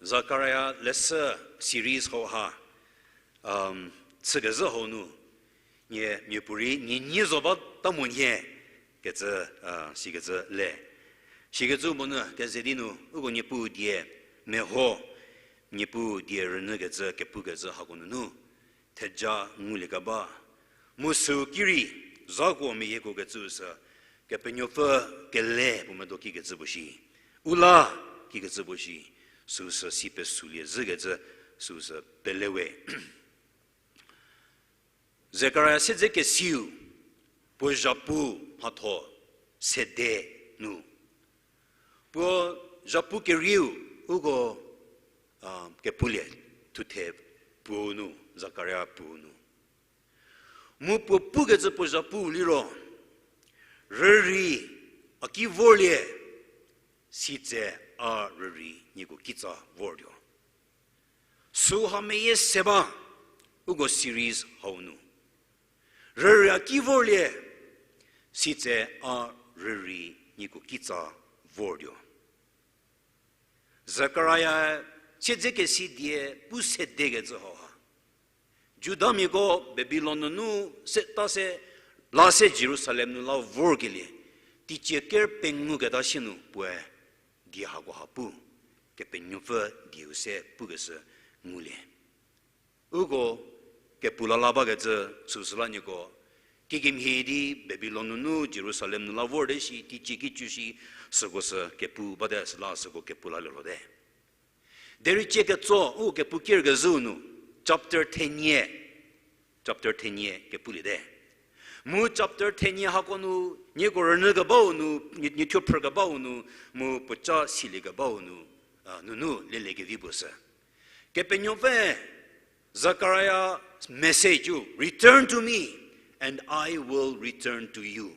Zakaria leshü series hauha, chükezhü hau nu, nie miapuorei nie nyie zo bata mo nhie kecü, sikecü le. Sikecü monyü keze di nu uko Niepuu die meho, Niepuu die rünyükecü kepukecü hako nunu theja nguliekeba. Mu süu ki rei, zako meyieko kecü sü, Kepenuopfü kele puo medo kikecü puo shi, u la kikecü puo shi, süu sü si pesulie zhükecü süu sü pele we. Zekaria siedzekesiu, puo zhapu mhatho sede nu. Puo zhapu kerieu, uko, kepulie, thuthe puo nu, Zakaria puo nu. Mu puo pukecü puo zhapu liro, rürei a ki vorlie, sitse a rürei nieko kitsa vortuo. Süu ha meyie se ba, uko series hau nu. Rürei a ki vorlie, sitse a rürei nieko kitsa vortuo. Zekaria siedzekesi die pu sedekecü hauha, Judamiako Babilon nunu seta se, la se Jerusalem nu la vorkelie, teicie ker penguketa sie nu puoe die hakoha pu, Kepenuopfü dieu se pukeshü ngulie. Uko kepu lala bakecü süsüla nieko, kikemhie di Babilon nunu Jerusalem nu la vorte shi, teicie ki cü shi, süko sü kepu bate süla süko kepu lalie lhote. Derei cie ketso, u kepu kierkezhüu nu, chapter thenie, chapter thenie kepuliete. Mu chapter thenie hako nu, nieko rünyükebau nu, nie, niethuo phrükebau nu, mu puoca siliekebau nu, a, nunu leliekevi puo sü. Kepenuopfü, Zakaria message-u, Return to me, and I will return to you.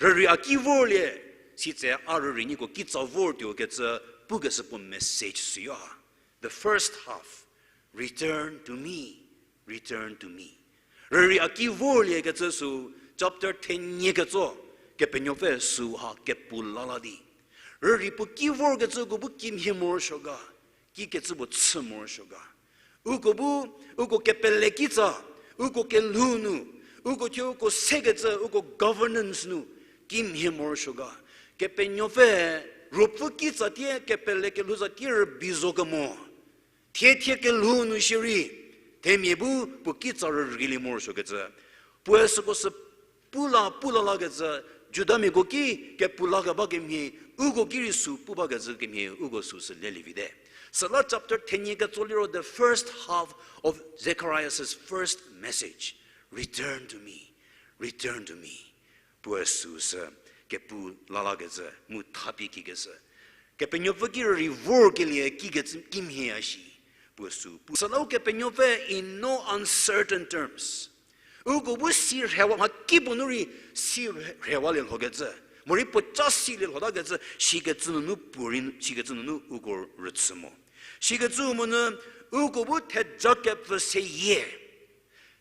Rürei a ki vorlie, sitse a rürei nieko kitsa vortuo kecü pukeshü puo message süyo ha. The first half, Return to me, return to me. Rürei a ki vorlie kecü sü, chapter thenie ketso, Kepenuopfü süu ha kepu lala di. Rürei puo ki vorkecüko bu kimhie morosuo ga, kikecü puo chü morosuo ga. Uko bu, uko kepele kitsa, uko kelhou nu, uko thuo uko sekecü, uko governance nu, kimhie morosuo ga. Kepenuopfü, ruopfü kitsa tie, kepele kelhou za tie rübei zo kemo. Thie thie kelhou nu shierei, themia bu puo kitsa rüreilie morosuokecü. Puoe süko sü pu la, pu lalakecü, Judamiako ki kepu lakeba kemhie, uko ki rei sü pu bakecü kemhie, uko süsü lelie vite. Süla chapter thenie ketso liro the first half of Zechariah's first message, Return to me, return to me. Puoe süsü kepu lalakecü, mu thapie kikeshü. Kepenuopfü ki rei vorkelie kikecü kimhie ya shi. Puoe sü pu. Süla Kepenuopfü in no uncertain terms. Uko bu si rhewa, mha kipuo nu rei si rhewalie lhokecü. Morei puoca silie lhotakecü, shikecü nunu puorei, shikecü nunu uko rüchü mo. Shikecü monyü, uko bu theja kepfü seyie.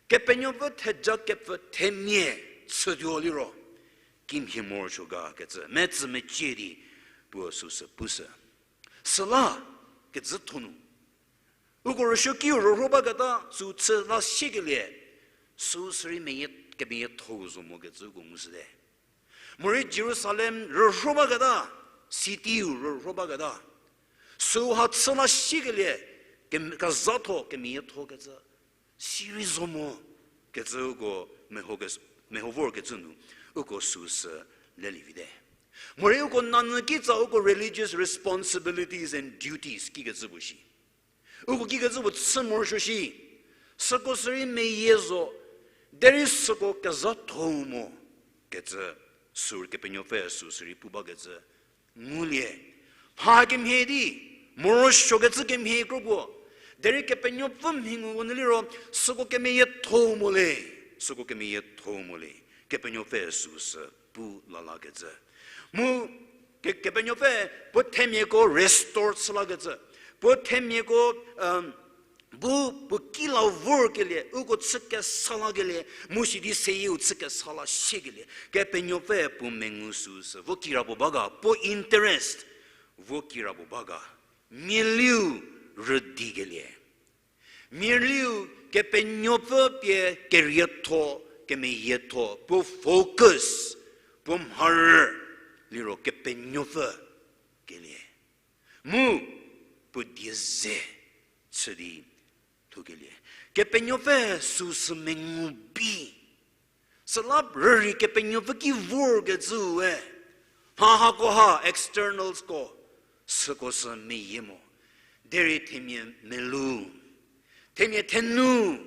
Kepenuopfü theja kepfü themia chütuo liro, kimhie morosuo ga kecü, metsü mecie di puo süsü pushü. Süla, kecütho nu. Uko rüsuokiu rürho baketa, sü chü la siekelie, süsü rei meyie, kemeyiethou zo mokecü uko ngushüte. Morei Jerusalem rürho baketa, city-u rürho baketa, süu ha chü la siekelie, kem-, kezhatho, kemeyiethokecü, si rei zo mo, kecü uko meho ke-, meho vorkecü nu, uko süsü lelie vite. Morei uko nanyü kitsa uko religious responsibilities and duties kikecü puo shi. Uko kikecü puo chü morosuo shi. Süko sü rei meyie zo. Derei süko kezhatho mo kecü, sü Kepenuopfü süsü rei pu bakecü ngulie. Mha kemhie di, morosuokecü kemhie kropuo. Derei Kepenuopfü mhi ngu nu liro, süko kemeyietho mo le, süko kemeyietho mo le, Kepenuopfü süsü pu lalakecü. Mu ke-, Kepenuopfü puo themiako restore chülakecü. Puo themiako, um, bu puo ki la vorkelie, uko chü kesa lakelie, mu sidi seyieu chü kesa la siekelie. Kepenuopfü puo mengu süsü, vo kira puo ba ga, puo interest, vo kira puo ba ga. Mialiu rüdikelie. Mialiu Kepenuopfü pie kerietho, kemeyietho, puo focus, puo mharü liro Kepenuopfü kelie. Mu puo die ze chü di lhoukelie. Kepenuopfü süsü mengu bi. Süla rürei Kepenuopfü ki vorkecüe. Mha hakoha externals ko, süko sü meyie mo. Derei themia melou, themia thenu,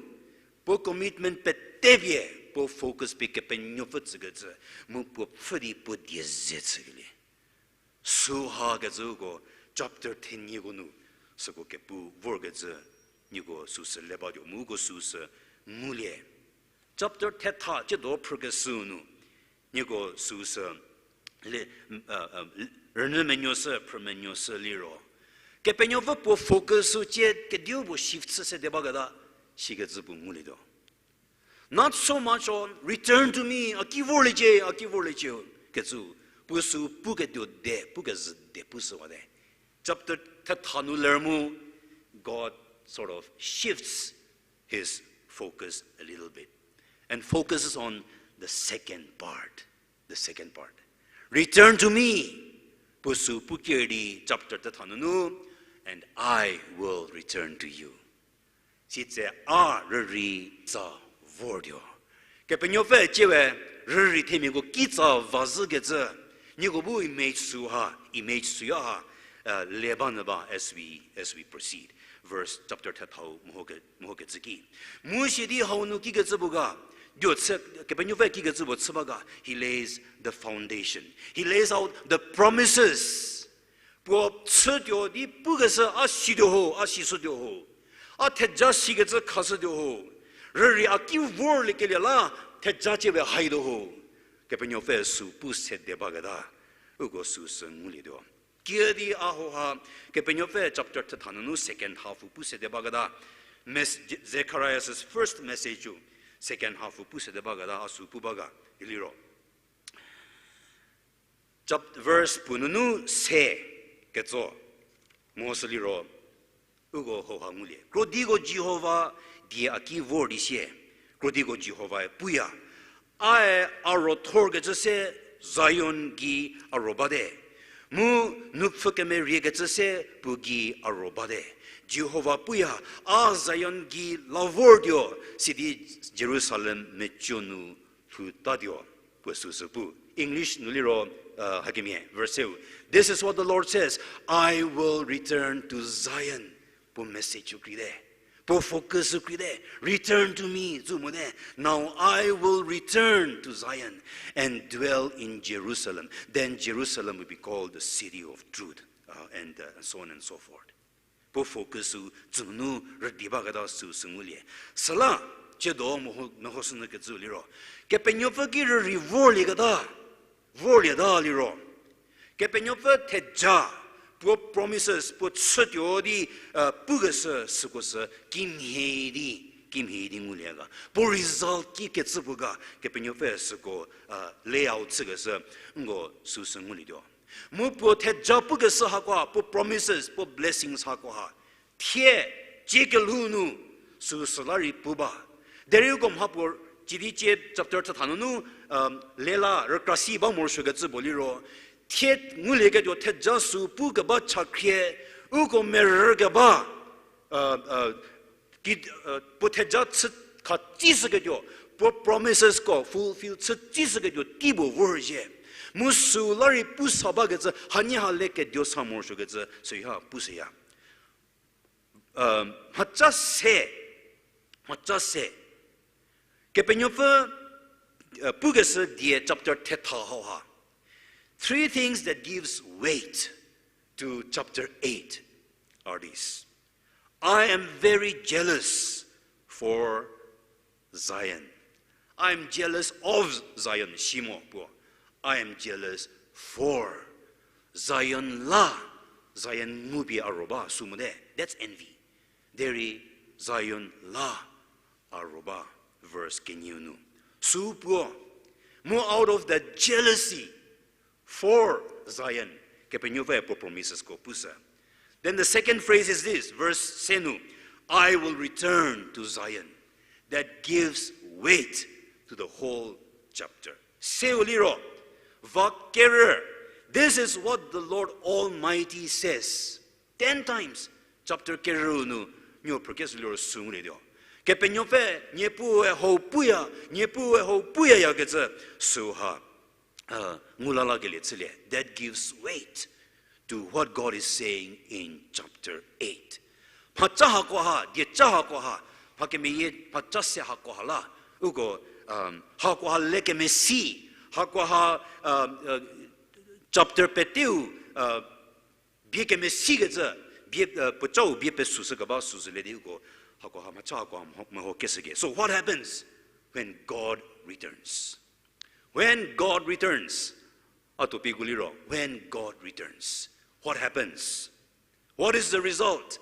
puo commitment petepie, puo focus pie Kepenuopfü tsükecü, mu puo pfhü di puo die ze chükelie. Süha kecüko chapter thenieko nu, süko kepu vorkecü, nieko süsü le batuo mu uko süsü ngulie. Chapter thetha ciedo phrükeshü nu, nieko süsü le, rünyü menuoshü, phrü menuoshü liro, Kepenuopfü puo focus sü cie kediu puo shift chü sede baketa, sikecü puo ngulietuo. Not so much on return to me, a ki vorliecie, a ki vorliecie, kecü, puo sü puketuo de, pukezhü de, pushüwate. Chapter thetha nu ler mu, God sort of shifts his focus a little bit and focuses on the second part. The second part. Return to me. Puo sü puker di chapter thetha nunu, and I will return to you. Sitse a rürei tsa vortuo. Kepenuopfü ciewe rürei themiako kitsa vazhükecü, nieko bu image süha, image süya ha, le ba nyü ba as we, as we proceed. Verse chapter thethau meho kecü ki. Mu sidi hau nu kikecü puo ga, dio chü, Kepenuopfü kikecü puo chü ba ga, he lays the foundation. He lays out the promises. Puo chütuo di pukeshü a situo ho, a sishütuo ho. A theja sikecü khashütuo ho. Rürei a ki vorliekelie la theja ciewe haituo ho. Kepenuopfü sü pu sede baketa, uko süsü ngulietuo. Kiüdi a hoha, Kepenuopfü chapter thetha nunu second half pu sede baketa, mes-, Zechariah's first message-u second half pu sede baketa a sü pu ba ga, iliro. Verse puo nunu se ketso, mo süliro, uko hoha ngulie. Krodiko Jihova die a ki vor di sie, krodiko Jihovae puya, ae a ro thorkecü se Zion gei a ro bate, mu nupfhü kemeriekecü se puo gei a ro bate. Jihova puya, a Zion gei la vortuo, sidi Jerusalem meco nu lhoutatuo, puo süsü pu. English nu liro, hakemhie, verse u, This is what the Lord says, I will return to Zion. Puo message-u kreite, puo focus-u kreite, return to me, zü mote, now I will return to Zion and dwell in Jerusalem. Then Jerusalem will be called the city of truth, and so on and so forth. Puo focus-u tsünu rüdi baketa süsü ngulie. Süla, ciedo meho, mehoshünyükecü liro, Kepenuopfü ki rürei vorlieketa, vorlieta liro, Kepenuopfü theja, puo promises, puo chütuo di pukeshü süko sü kimhie di, kimhie di ngulie ga. Puo result kikecü puo ga, Kepenuopfü süko lay out chükeshü, nko süsü ngulietuo. Mu puo theja pukeshü hakoha, puo promises, puo blessings hakoha, thie, cie kelhou nu, süsü la rei pu ba. Derei uko mha puo, cidi cie chapter thetha nunu, lela rükrasi ba morosuokecü puo liro, thie ngulieketuo theja sü pukeba chakhrie, uko merükeba, ki, puo theja chü khatsishüketuo, puo promises ko fulfill chütsishüketuo tei puo vorzhie. Mu sü la rei pu sa bakecü, hanie ha le keduo sa morosuokecü, süha pushüya. Mhaca se, mhaca se, Kepenuopfü, uh, pukeshü die chapter thetha hauha. Three things that gives weight to chapter eight are these. I am very jealous for Zion. I am jealous of Zion, shimo puo. I am jealous for Zion la, Zion ngupie a ro ba, sü mote. That's envy. Derei Zion la a ro ba, verse kenieu nu. Sü puo, mu out of the jealousy for Zion, Kepenuopfü puo promises ko pushü. Then the second phrase is this, verse se nu, I will return to Zion. That gives weight to the whole chapter. Seu liro, va kerü, this is what the Lord Almighty says. Ten times, chapter kerü nu, nuo phrükeshü liro sü ngulietuo. Kepenuopfü, Niepuu hau puya, Niepuu hau puya yakecü, süha, uh, ngu lalakelie chülie. That gives weight to what God is saying in chapter eight. Mhaca hakoha, dieca hakoha, mha kemeyie, mhaca se hakoha la, uko, um, hakoha le kemesi, hakoha, um, uh, chapter peteu, uh, bie kemesikecü, bie, uh, puocau bie pesüshü keba süzülie di uko, hakoha mhaca hakoha meho, mehokeshü ke. So what happens when God returns? When God returns, a topic-u liro, when God returns, what happens? What is the result?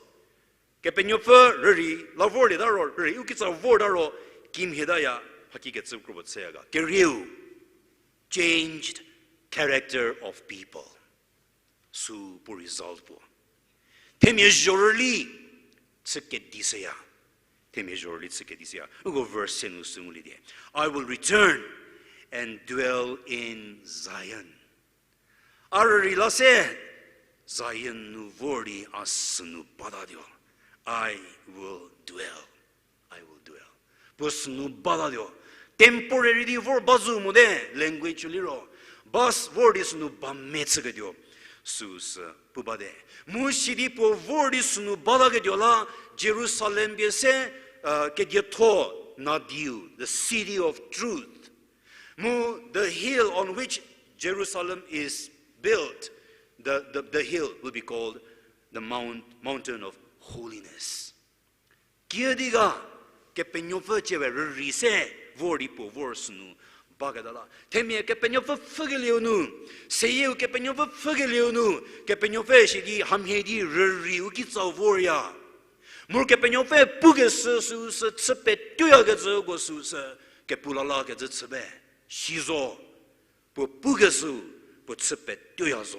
Kepenuopfü rürei la vorlieta ro, rürei u kitsa vorta ro, kimhietaya, hakikecü kropuo chüya ga. Kerieu, changed character of people. Sü puo result puo. Themia zhorüli chü kedishüya. Themia zhorüli chü kedishüya. Uko verse se nu sü ngulie di. I will return and dwell in Zion. A rürei la se, Zion nu vor di a sünu batatuo. I will dwell. I will dwell. Puo sünu batatuo. Temporary di vor ba zo mote, language liro. Ba s-, vor di sünu ba mechüketuo. Süsü pu bate. Mu sidi puo vor di sünu bataketuo la, Jerusalem pie se, uh, kedietho, nadiu, the city of truth. Mu the hill on which Jerusalem is built, the, the, the hill will be called the mount, mountain of holiness. Kiüdi ga, Kepenuopfü ciewe rürei se vor di puo vor sünu baketa la. Themia Kepenuopfü pfhükelieu nu, seyieu Kepenuopfü pfhükelieu nu, Kepenuopfü sidi hamhie di rürei u kitsa vorya. Mu Kepenuopfü pukeshü süsü chü petuoyakecüko süsü kepu lalakecü chüpie si zo. Puo pukeshü, puo chü petuoya zo.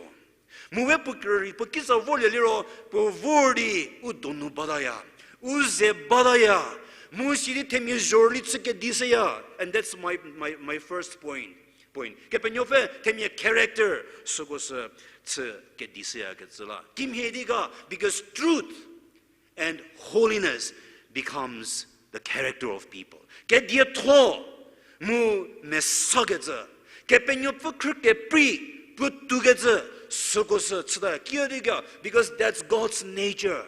Mu we puo kerei, puo kitsa vorlie liro, puo vor di u donu bataya, u ze bataya, mu sidi themia zhorüli chü kedishüya. And that's my, my, my first point, point. Kepenuopfü themia character süko sü chü kedishüyakecü la. Kimhie di ga, because truth and holiness becomes the character of people. Kedietho mu mesakecü, Kepenuopfü khrü keprei puotoukecü, süko sü chüta kiüdi ga, because that's God's nature.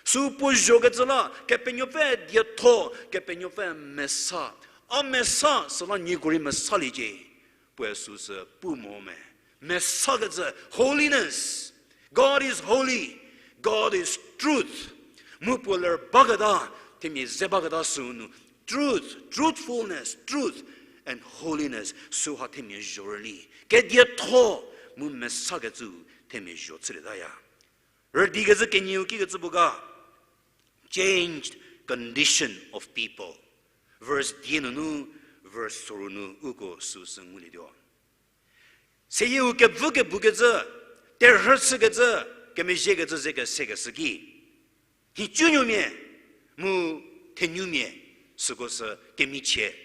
Sü puo zhokecü la, Kepenuopfü dietho, Kepenuopfü mesa. A mesa, süla nieko rei mesaliecie. Puoe süsü pu mo me. Mesakecü, holiness. God is holy. God is truth. Mu puo ler baketa, themia ze baketa sünu. Truth, truthfulness, truth and holiness. Süha themia zhorüli. Kedietho mu mesakecü themia zho chülietaya. Rüdikecü kenieu kikecü bu ga, changed condition of people. Verse die nunu, verse soru nu uko süsü ngulietuo. Seyieu kevü kebukecü, terhü chükecü, kemezhiekecü ze kesekeshü ki, nhicunuomia, mu thenumia, süko sü kemichie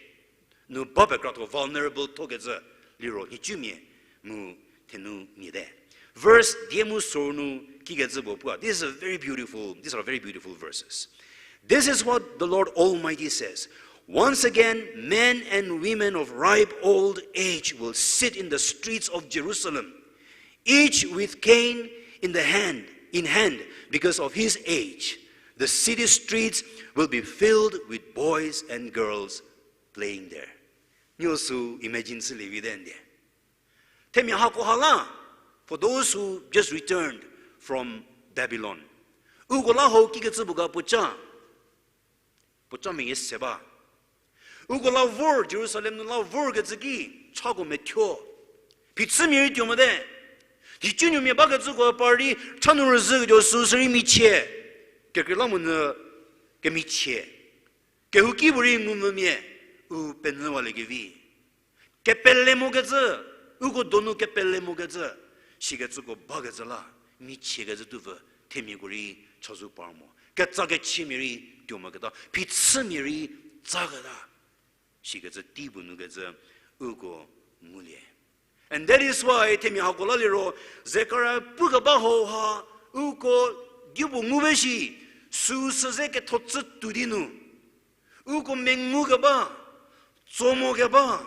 nu ba pekratho vulnerable thokecü liro nhicumia mu thenumia te. Verse die mu soru nu kikecü puo pua. This is a very beautiful, these are very beautiful verses. This is what the Lord Almighty says. Once again, men and women of ripe old age will sit in the streets of Jerusalem, each with cane in the hand, in hand, because of his age. The city streets will be filled with boys and girls playing there. Niu sü imagine chülie vite ndie. Themia hakoha la, for those who just returned from Babylon, uko la hau kikecü puo ga puoca, puoca meyie se ba. Uko la vor, Jerusalem nu la vorkecü ki, chako methuo. Phichümia rei tuo mote. Nhicunuomia bakecüko par di, cha nu rüzhüketuo süu sürei michie. Kekreilamonyü kemichie. Kehouki puorei ngumvümia, u penyüwaliekevi. Kepele mokecü, uko donu kepele mokecü, sikecüko bakecü la, michiekecü tuo pfü, themiako rei chazou par mo. Ketsakechiemia rei tuo moketa, phichümia rei tsaketa. Sikecü tei puo nukecü, uko ngulie. And that is why themia hako la liro, Zekaria pukeba hauha, uko dipuo ngu ba shi, süu sü ze ketho tsü tuo di nu. Uko mengukeba, tso mokeba,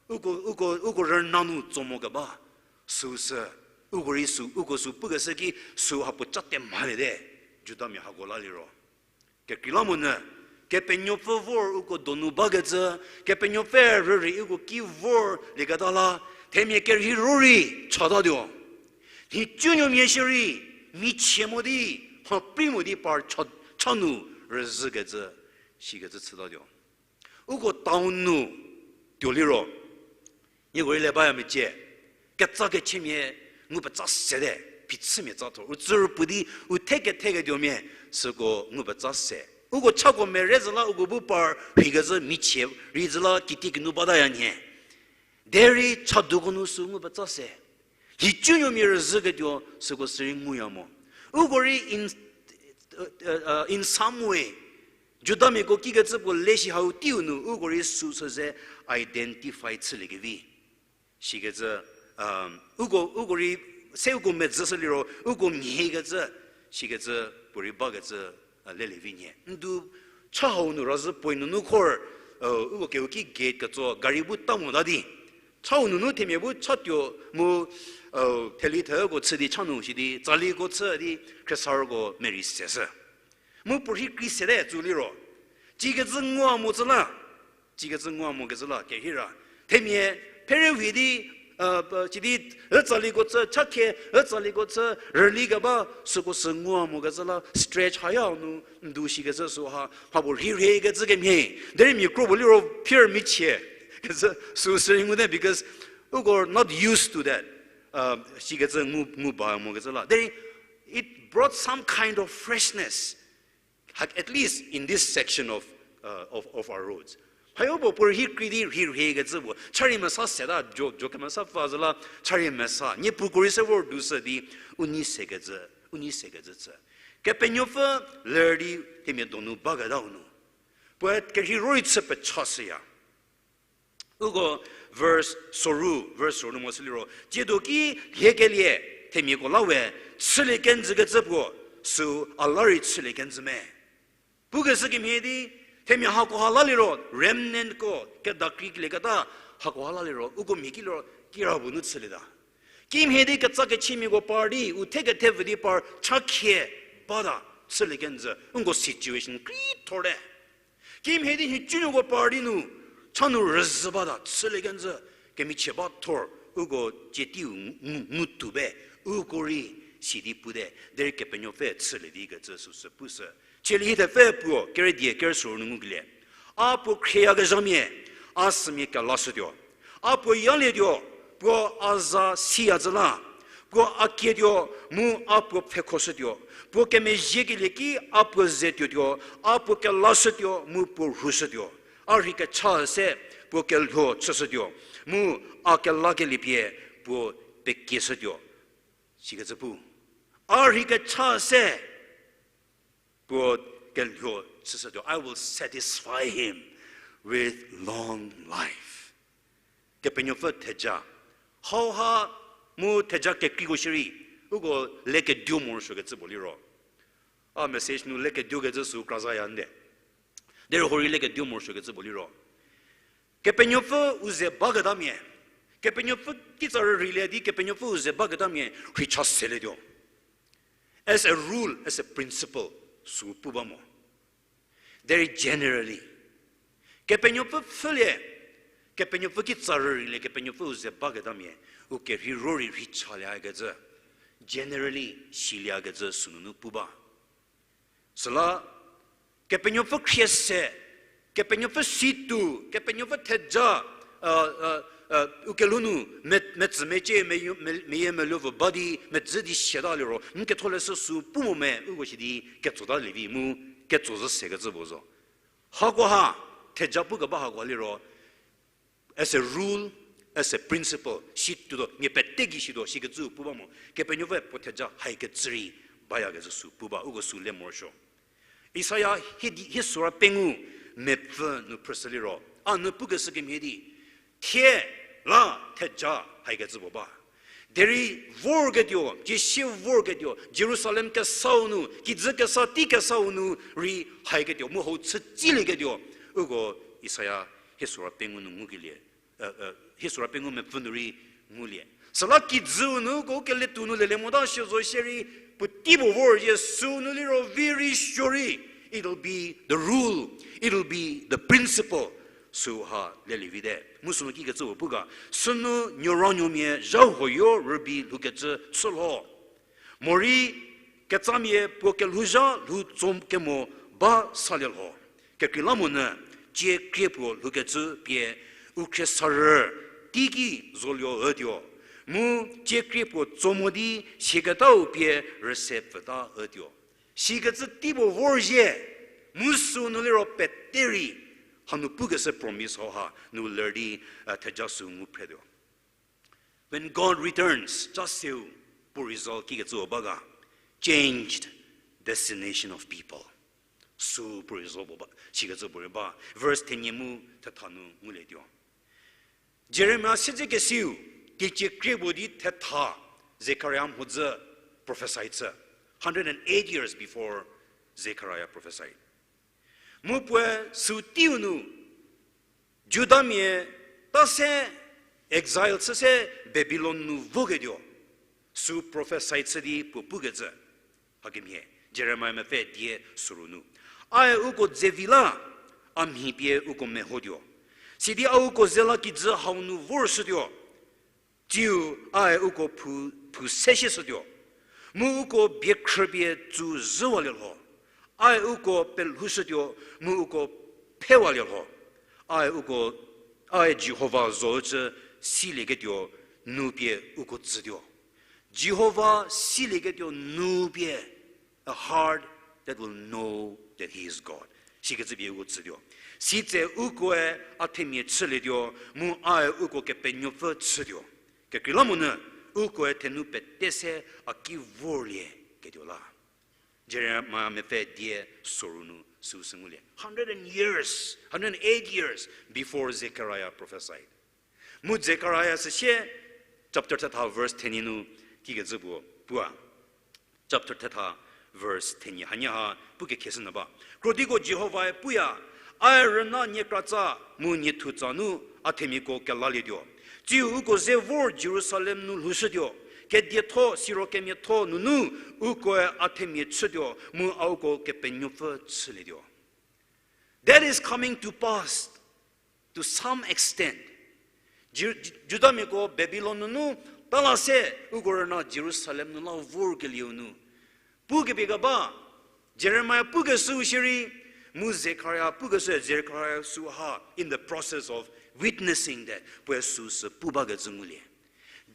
uko, uko, uko rüna nu tso mokeba, süu sü, uko rei sü, uko sü pukeshü ki, süu ha puoca te mhaliete, Judamia hako la liro. Kekreilamonyü, Kepenuopfü vor uko donu bakecü, Kepenuopfü rürei uko ki vorlieketa la, themia kerheiro rei chatatuo. Nhicunuomia shierei, michie mo di, mhaprei mo di par cha, cha nu rüzhükecü, sikecü chütatuo. Uko town nu tuo liro, nieko rei le baya mecie, ketsakechiemia ngu petsa sete, phichümia tsa thor. U tsürü puo di, u theketheketuomia, süko ngu petsa se. Uko chako mere zü la uko bu par rheikezhü michie rei zü la kitiekinu bataya nhie. Derei chadoko nu sü ngu petsa se. Nhicunuomia rüzhüketuo süko sürei nguya mo. Uko rei in, uh, uh, in some way, Judamiako kikecü puo le shi hau teiu nu, uko rei süu sü ze identify chüliekevi. Sikecü, uko, uko rei, se uko medzüshü liro, uko mhiekecü, sikecü puorei bakecü, lelie vi nhie. Ndu cha hau nu razhü point nunu khor, uko kehouki gate ketso gari bu ta mota di. Cha hau nunu themia bu chatuo mu, theli theko chü di cha nu shi di, tsaliko chü di, khriesarüko merei seshü. Mu puorei krei sete tsü liro. Tsikecü ngua mo tsü la. Tsikecü ngua mokecü la, kehira. Themia, phere vi di, sidi, ütsaliko chü, chakhie, ütsaliko chü, rüli keba, süko sü ngua mokecü la, stretch haya nu, ndu shikecü süha, mhapuo rhirhiekecü kemhie. Derei mia kro puo liro, phi michie. Kecü, sü sürei ngute, because, uko not used to that. Sikecü ngu, ngu ba mokecü la. Derei, it brought some kind of freshness. At least in this section of, uh, of, of our roads. Hayo puo puorei krei di rhirhiekecü puo. Cha rei mesa seta jo, jo kemesa pfü zü la, cha rei mesa. Niepu ko rei se vor du sü di, u nei sekecü, u nei sekecü chü. Kepenuopfü ler di themia donu baketa u nu. Puoe kerheiro rei chü pechashüya. Uko verse soru, verse soru nu mo sü liro, tsiedo ki hiekelie themiako la we chülie kenjükecü puo, sü a la rei chülie kenjü me. Pukeshü kemhie di, themia hakoha la liro, remnantko, kedakreikelieketa, hakoha la liro, uko mhie ki liro, kirapuo nu chülieta. Kimhie di ketsakechiemiako par di, u thekethepfü di par, chakhie, bata, chülie kenjü, uko situation krei thorte. Kimhie di nhicunuoko par di nu, cha nu rüzhü bata, chülie kenjü, kemichie ba thor, uko tsie teiu ngu, ngu, ngutuo be, uko rei, sidi pute, derei Kepenuopfü chülie di kecü süsü pushü. Chielie hie thepfü puo, kere die, kere soru nu ngukelie. A puo khrieyakezhamia, a sümia kelashütuo. A puo yalietuo, puo a za siyacü la. Puo a kietuo, mu a puo pfhekhoshütuo. Puo kemezhiekelie ki a puo ze tuotuo, a puo kelashütuo, mu puo rhushütuo. A rhei kecha se, puo kelhuo chüshütuo. Mu a kelakelie pie, puo pekieshütuo. Sikecü pu. A rhei kecha se, puo kelhuo chüshütuo, I will satisfy him with long life. Kepenuopfü theja. Hauha mu theja kekreiko shierei, uko le keduo morosuokecü puo liro. A message nu le keduokecü sü krazaya nde. Derei horei le keduo morosuokecü puo liro. Kepenuopfü u ze baketamia. Kepenuopfü kitsa rüreilie di Kepenuopfü u ze baketamia rhei cha selietuo. As a rule, as a principle, sü pu ba mo. Derei generally, Kepenuopfü pfhülie, Kepenuopfü kitsa rüreilie, Kepenuopfüu ze baketamia, u kerhei ro rei rhei chaliekecü, generally siliekecü sünunu pu ba. Süla, Kepenuopfü khrie se, Kepenuopfü situo, Kepenuopfü theja, u kelhou nu, me, metsü mecie, me, meyie meluo pfü ba di, medzü di siata liro, n ketholeshü sü pu mo me, uko shi di ketsotalie vi mu, ketso zhü sekecü puo zo. Hakoha, theja pukeba hakoha liro, as a rule, as a principle, situo, mia pete gei situo, sikecü pu ba mo, Kepenuopfü puo theja haikecü rei, bayakecü sü pu ba, uko sü le morosuo. Isaia hie di, hie sura pengou mepfü nu phrüshü liro, a nu pukeshü kemhie di, thie la theja haikecü puo ba. Derei vorketuo, cie sie vorketuo, Jerusalem kesau nu, kijü kesa tei kesau nu rei haiketuo, mu hau chü tsilieketuo, uko Isaia hie sura pengou nu ngukelie, hie sura pengou mepfü nu rei ngulie. Süla kijüu nu uko keletuo nu lelie mota shie zo shierei, puotei puo vor Jisu nu liro vi rei suo rei, it'll be the rule, it'll be the principle, süha lelie vite. Mu sünu kikecü puo pu ga, sünu nuoranuomia zha huoyo rübei lhoukecü chü lho. Morei ketsamia puo kelhouzha lhou tso kemo ba salie lho. Kekreilamonyü, cie krie puo lhoukecü pie u khriesarü teiki zoluo ütuo. Mu cie krie puo tso mo di siaketau pie rüse pfüta ütuo. Sikecü tei puo vorzhie, mu sünu liro pete rei, hanu pukeshü promise hauha nu ler di, theja sü ngu phretuo. When God returns, ca seu, puo result kikecü ba ga, changed destination of people. Sü puo result puo ba, sikecü puo rei ba, verse thenie mu thetha nu ngulietuo. Jeremia siedzekesiu, teicie krie puo di thetha, Zekaria mhodzü prophesy chü, hundred and eight years before Zechariah prophesied. Mu puoe sü teiu nu, Judamia ta se exile chü se Babilon nu voketuo, sü prophesy chü di puo pukecü. Hakemhie, Jeremia mepfü die süru nu, ae uko dze vi la, a mhi pie uko mehotuo. Sidi a uko ze la kijü hau nu vorshütuo. Tsiu ae uko phu, phu seshishütuo. Mu uko biekhrüpie tsu zhüwalie lho. Ae uko pelhoushütuo, mu uko phewalie lho. Ae uko, ae Jihova zocü silieketuo nu pie uko tsütuo. Jihova silieketuo nu pie, a heart that will know that he is God. Sikecü pie uko tsütuo. Sitse ukoe a themia chülietuo, mu ae uko Kepenuopfü chütuo. Kekreilamonyü, ukoe thenu pete se a ki vorlie ketuo la. Jeremia mepfü die süru nu süu sü ngulie. Hundred and years, hundred and eight years before Zechariah prophesied. Mu Zechariah süsie, chapter thetha verse thenie nu kikecü puo pua. Chapter thetha verse thenie hanie ha pu kekheshü nyü ba. Krodiko Jihovae puya, ae rüna niekratsa mu niethutsa nu a themiako kelalietuo. Tsiu uko ze vor Jerusalem nu lhoushütuo. Kedietho siro kemiatho nunu ukoe a themia chütuo mu a uko Kepenuopfü chülietuo. That is coming to pass to some extent. Ju-, Ju-, Judamiako Babilon nunu tala se uko rüna Jerusalem nu la vorkelieu nu. Pukepie keba, Jeremia pukeshüu shierei, mu Zechariah pukeshü, Zechariah süha in the process of witnessing that, puoe süu sü pu bakecü ngulie.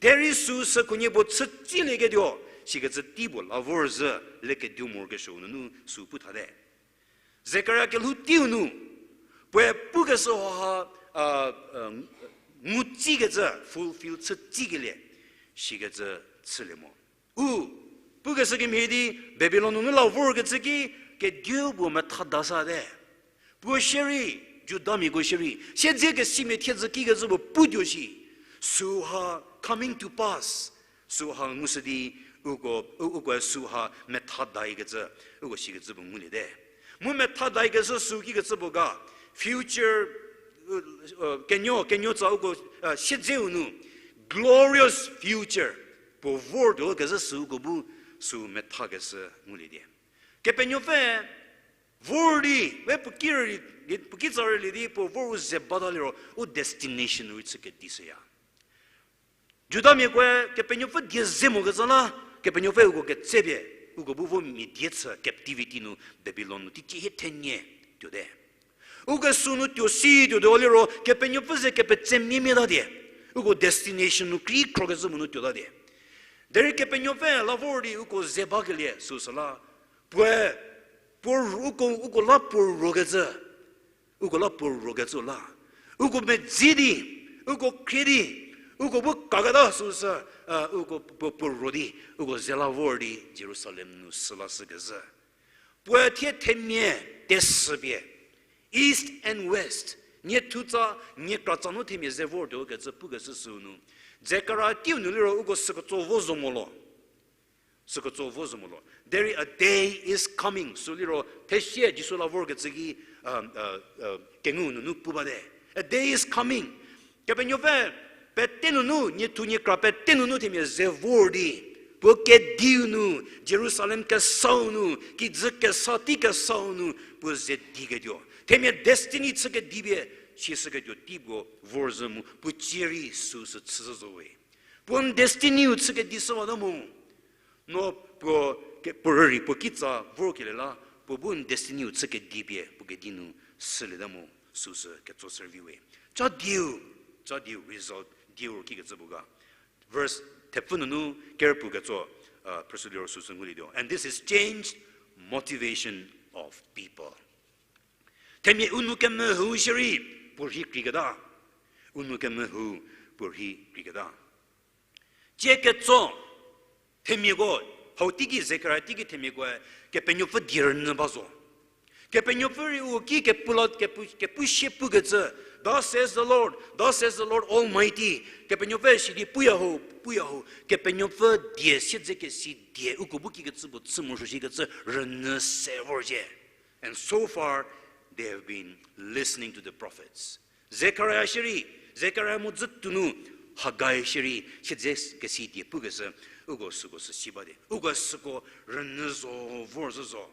Derei süu sü khunhie puo chü tsilieketuo, sikecü tei puo la vorzhü, lekedu morokesuo nunu süu pu thate. Zechariah kelhou teiu nu, puoe pukeshü haha, a, a, ngu tsikecü, fulfill chü tsikelie, sikecü chülie mo. U, pukeshü kemhie di, Babilon nunu la vorkecü ki, kediu puo methada sate. Puo shierei, Judamiako shierei, siedzekesimia thiedzü kikecü puo putuo shi. Süha coming to pass. Süha ngushü di, uko, u-, ukoe süha methadaikecü, uko sikecü puo nguliete. Mu methadaikeshü sü kikecü puo ga, future, kenuo, kenuo tsa uko, siedzeu nu, glorious future puo vortuo kezhü sü uko bu sü methakeshü ngulietie. Kepenuopfü Vor di, we puo ki rüli, puo kitsa rüli di, puo vor u ze bata liro, u destination rei chü kedi shüya. Judamiakoe Kepenuopfü die ze mokecü la, Kepenuopfü uko ketsepie, uko bu vo mia die chü captivity nu Babilon nu teicie hie thenie tuote. Uko sünu tuo si tuotuo liro, Kepenuopfü ze kepetse miemieta die. Uko destination nu krei khrokecü monu tuota die. Derei Kepenuopfü la vor di uko ze bakelie süsü la. Puoe, puo uko, uko la puo rokecü. Uko la puo rokecü la. Uko medzi di, uko khrie di, uko bu kaketa süsü, a, uko puo, puo ro di, uko ze la vor di Jerusalem nu süla shükezhü. Puoe thie themia tesüpie, East and West, nie thutsa, nie kratsa nu themia ze vor tuo kecü pukeshü sünu. Zekaria teiu nu liro uko süketso vo zo mo lo. Süketso vo zo mo lo. Derei a day is coming. Sü liro thesie Jisu la vorkecü ki, um, uh, uh, kengu nunu pu bate. A day is coming. Kepenuopfü pete nunu, nie thu nie kra pete nunu themia ze vor di. Puo kediu nu, Jerusalem kesau nu, kijü kesa tei kesau nu, puo ze diketuo. Themia destiny chü kedipie, si shüketuo tei puo vor zhü mu, puo cie rei süsü chüzhü zo we. Puo n destiny-u chü kedi shüwata mo. No puo ke, puo rürei puo kitsa vorkelie la, puo bu n destiny-u chü kedipie puo kedi nu sülieta mo süsü ketso servi we. Cha dieu, cha dieu result dieu kikecü puo ga. Verse thepfü nunu kerpuo ketso, uh, phrüshü liro süsü ngulietuo. And this is changed motivation of people. Themia u nou kemehou shierei puo rhi kreiketa. U nou kemehou puo rhi kreiketa. Tie ketso, themiako, hau teiki Zekaria teiki themiakoe, Kepenuopfü die rünyü ba zo. Kepenuopfü rei u ki kepu la, kepu, kepu sie pukecü, Thus says the Lord, thus says the Lord Almighty, Kepenuopfü sidi puya ho, puya ho, Kepenuopfü die siedzekesi die, uko bu kikecü puo chü morosuo shikecü rünyü se vorzhie. And so far, they have been listening to the prophets. Zekaria shierei, Zekaria mhodzü tunu, Hagai shierei, siedzekesi die pukeshü, uko süko sü si bate. Uko süko rünyü zo, vorzhü zo.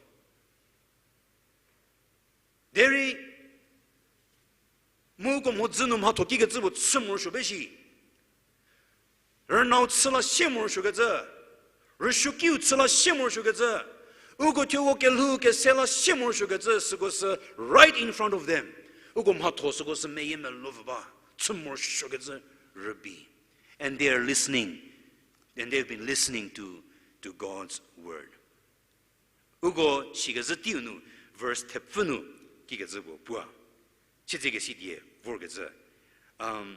Derei, mu uko mhodzü nu mhatho kikecü puo chü morosuo be shi. Rünau chü la sie morosuokecü. Rüsuokiu chü la sie morosuokecü. Uko thuo uko kelhou kese la sie morosuokecü, süko sü right in front of them. Uko mhatho süko sü meyie melovü ba, chü morosuokecü rübei. And they are listening. And they've been listening to, to God's word. Uko sikezhü teiu nu, verse thepfü nu, kikecü puo pua. Siedzekesi die vorkecü. Um,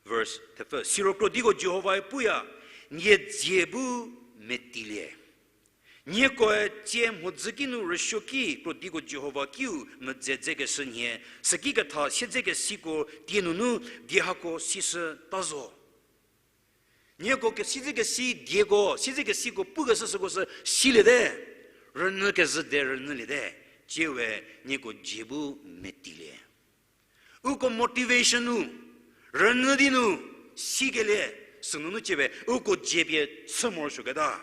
verse thepfü. Siro krodiko Jihovae puya, nie dzie bu metilie. Niekoe tsie mhodzü ki nu rüsuoki krodiko Jihova kiu medze dzekeshü nhie, süki ketha siedzekesiko tie nunu die hako sishüta zo. Nieko ke siedzekesi dieko, siedzekesiko pukeshü süko sü siliete, rünyü kezhü de rünyüliete, tsiewe nieko dzie bu metilie. Uko motivation nu, rünyü di nu, sikelie, sünunu tsiewe, uko dzie pie chü morosuoketa.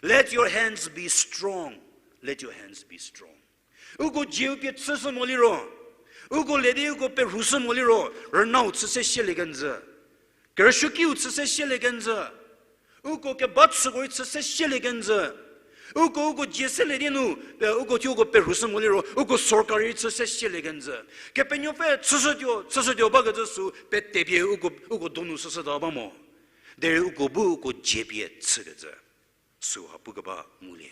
Let your hands be strong. Let your hands be strong. Uko dzieu pie chüshü mo liro, uko le di uko perhushü mo liro, rünau chü se shielie kenjü. Kerüsuokiu chü se shielie kenjü. Uko keba chüko rei chü se shielie kenjü. Uko, uko dzie selie di nu, e, uko thuo uko perhushü mo liro, uko sorkari chü se shielie kenjü. Kepenuopfü chüshütuo, chüshütuo bakecü sü, pete pie uko, uko donu shüshüta ba mo. Derei uko bu uko dzie pie chükecü. Süha pukeba ngulie.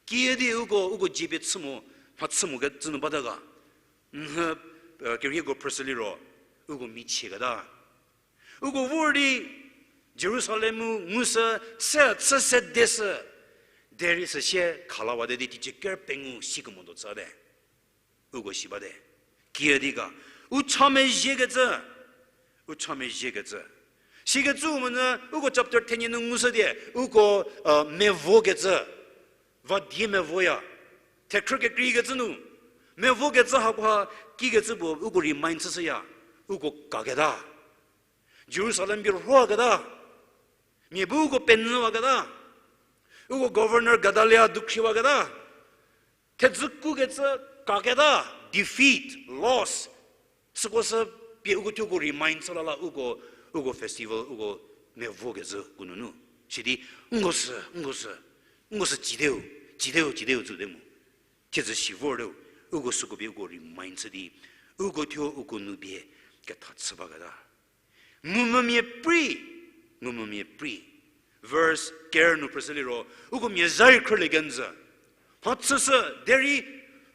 Kiüdi uko, uko dzie pie chü mo, mha chü mo kecü nu bata ga. Nhü, e, kerieko phrüshü liro, uko michieketa. Uko vor di, Jerusalem-u ngushü, se chü se deshü, derei süsie khalawate di teicie ker pengou si kemotuo chüte. Uko si bate. Kiüdi ga. U cha mezhiekecü. U cha mezhiekecü. Sikecü monyü, uko chapter thenie nu ngushü die, uko, e, mevokecü. Va die mevoya. Thekhrü kekreikecü nu. Mevokecü hakoha kikecü puo, uko remind chüshüya. Uko kaketa. Jerusalem pie rhuaketa. Mia bu uko penyüwaketa. Uko governor Gedalia dukhriwaketa. Thedzü kukecü kaketa, defeat, loss. Süko sü pie uko thuoko remind chü la la uko, uko festival, uko mevokecü ko nunu. Sidi, nko sü, nko sü, nko sü citeu, citeu, citeu tsüte mu. Thiedzü si vorteu, uko süko pie uko remind chü di, uko thuo uko nu pie ketha chü baketa. Ngumvümia prei, ngumvümia prei. Verse ker nu phrüshü liro, uko mia zha rei khrülie kenjü. Mha chüshü, derei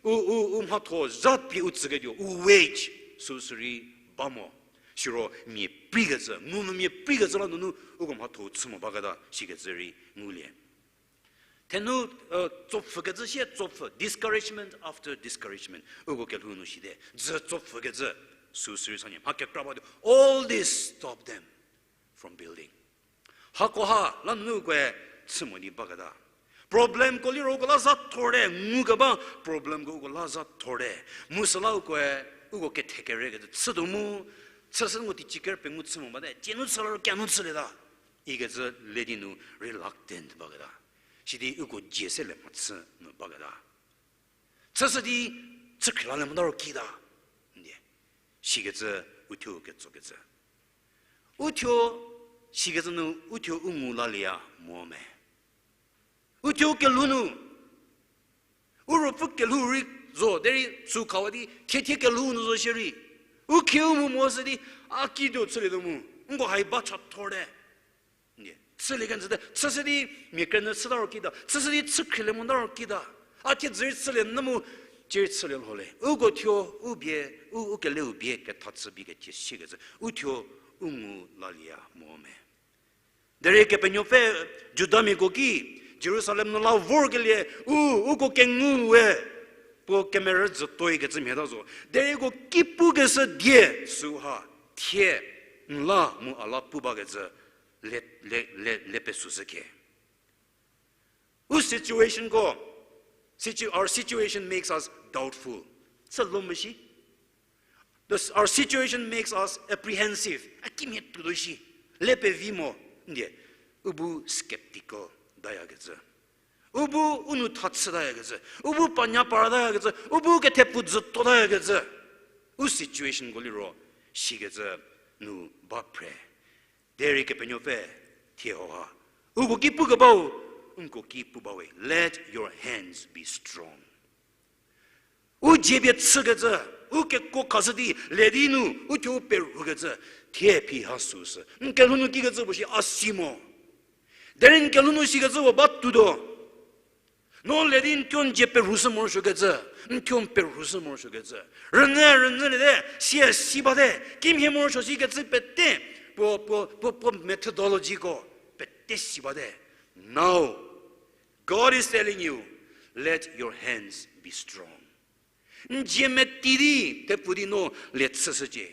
u, u, u mhatho zha pie u tsüketuo, u wage, süsü rei ba mo. Siro mia preikecü, ngumvümia preikecü la nunu uko mhatho chü mo baketa, sikecü rei ngulie. Thenu, uh, tsopfhükecü sie tsopfhü, discouragement after discouragement. Uko kelhou nu site, dzü tsopfhükecü, süsü rei sanie, mha kekra batuo, all this stop them from building. Hakoha la nunu ukoe chü mo di baketa. Problemko liro uko la za thorte, ngukeba problemko uko la za thorte. Mu süla ukoe, uko kethekerekecü chütuo mu, chüshü nko teicie ker pengou chü mo bate, cie nu chü la ro kenu chülieta. Ikecü le di nu reluctant baketa. Sidi uko dzie se le mhachü nu baketa. Chüshü di chü khrielalie mota ro kita. Ndie. Sikecü uthuo ketsokecü. Uthuo, sikecü nu uthuo u ngu lalieya mo me. Uthuo kelhou nu. U ruopfü kelhou rei zo, derei sü khawa di, thie thie kelhou nu zo shierei. U khieu mu mo sü di, a kituo chülietuo mu. Nko hai ba cha thorte. Ndie, chülie kenjüte, chüshü di mia krenü chüta ro kita, chüshü di chü khrielie mota ro kita. A thiedzü rei chülie nü mu, cie rei chülie lho le. Uko thuo, u bie, u, u keleu bie ketha chü bie kethie siekecü. Uthuo, u ngu lalieya mo me. Derei Kepenuopfü Judamiako ki, Jerusalem nu la vorkelie, u, uko kengu we, puo kemerü zütoikecü mhie ta zo. Derei uko ki pukeshü die süha, thie, n la mu a la pu bakecü, le, le, le, le pesushü ke. U situationko, situ-, our situation makes us doubtful. Sü lo mo shi. The, our situation makes us apprehensive. A kimhie tuo shi. Le pevi mo. Ndie, u bu skeptical tayakecü. U bu u nou tha chütayakecü. U bu panya paratayakecü. U bu kethepfu zütotayakecü. U situationko liro, sikecü nu ba phre. Derei Kepenuopfü thie hoha. Uko ki pukebau, nko ki pu bawe. Let your hands be strong. U dzie pie chükecü, u kekuo khashü di, le di nu, u thuo u perhukecü, thie phi ha süsü. N kelhou nu kikecü puo shi a si mo. Derei n kelhou nu sikecü puo ba tuotuo. No le di n thuo n dzie perhushü morosuokecü, n thuo n perhushü morosuokecü. Rünyü, rünyüliete, sie si bate, kimhie morosuo sikecü pete, puo, puo, puo, puo methodologyko, pete si bate. Now, God is telling you, let your hands be strong. N dzie meti di, thepfu di no le chüshücie.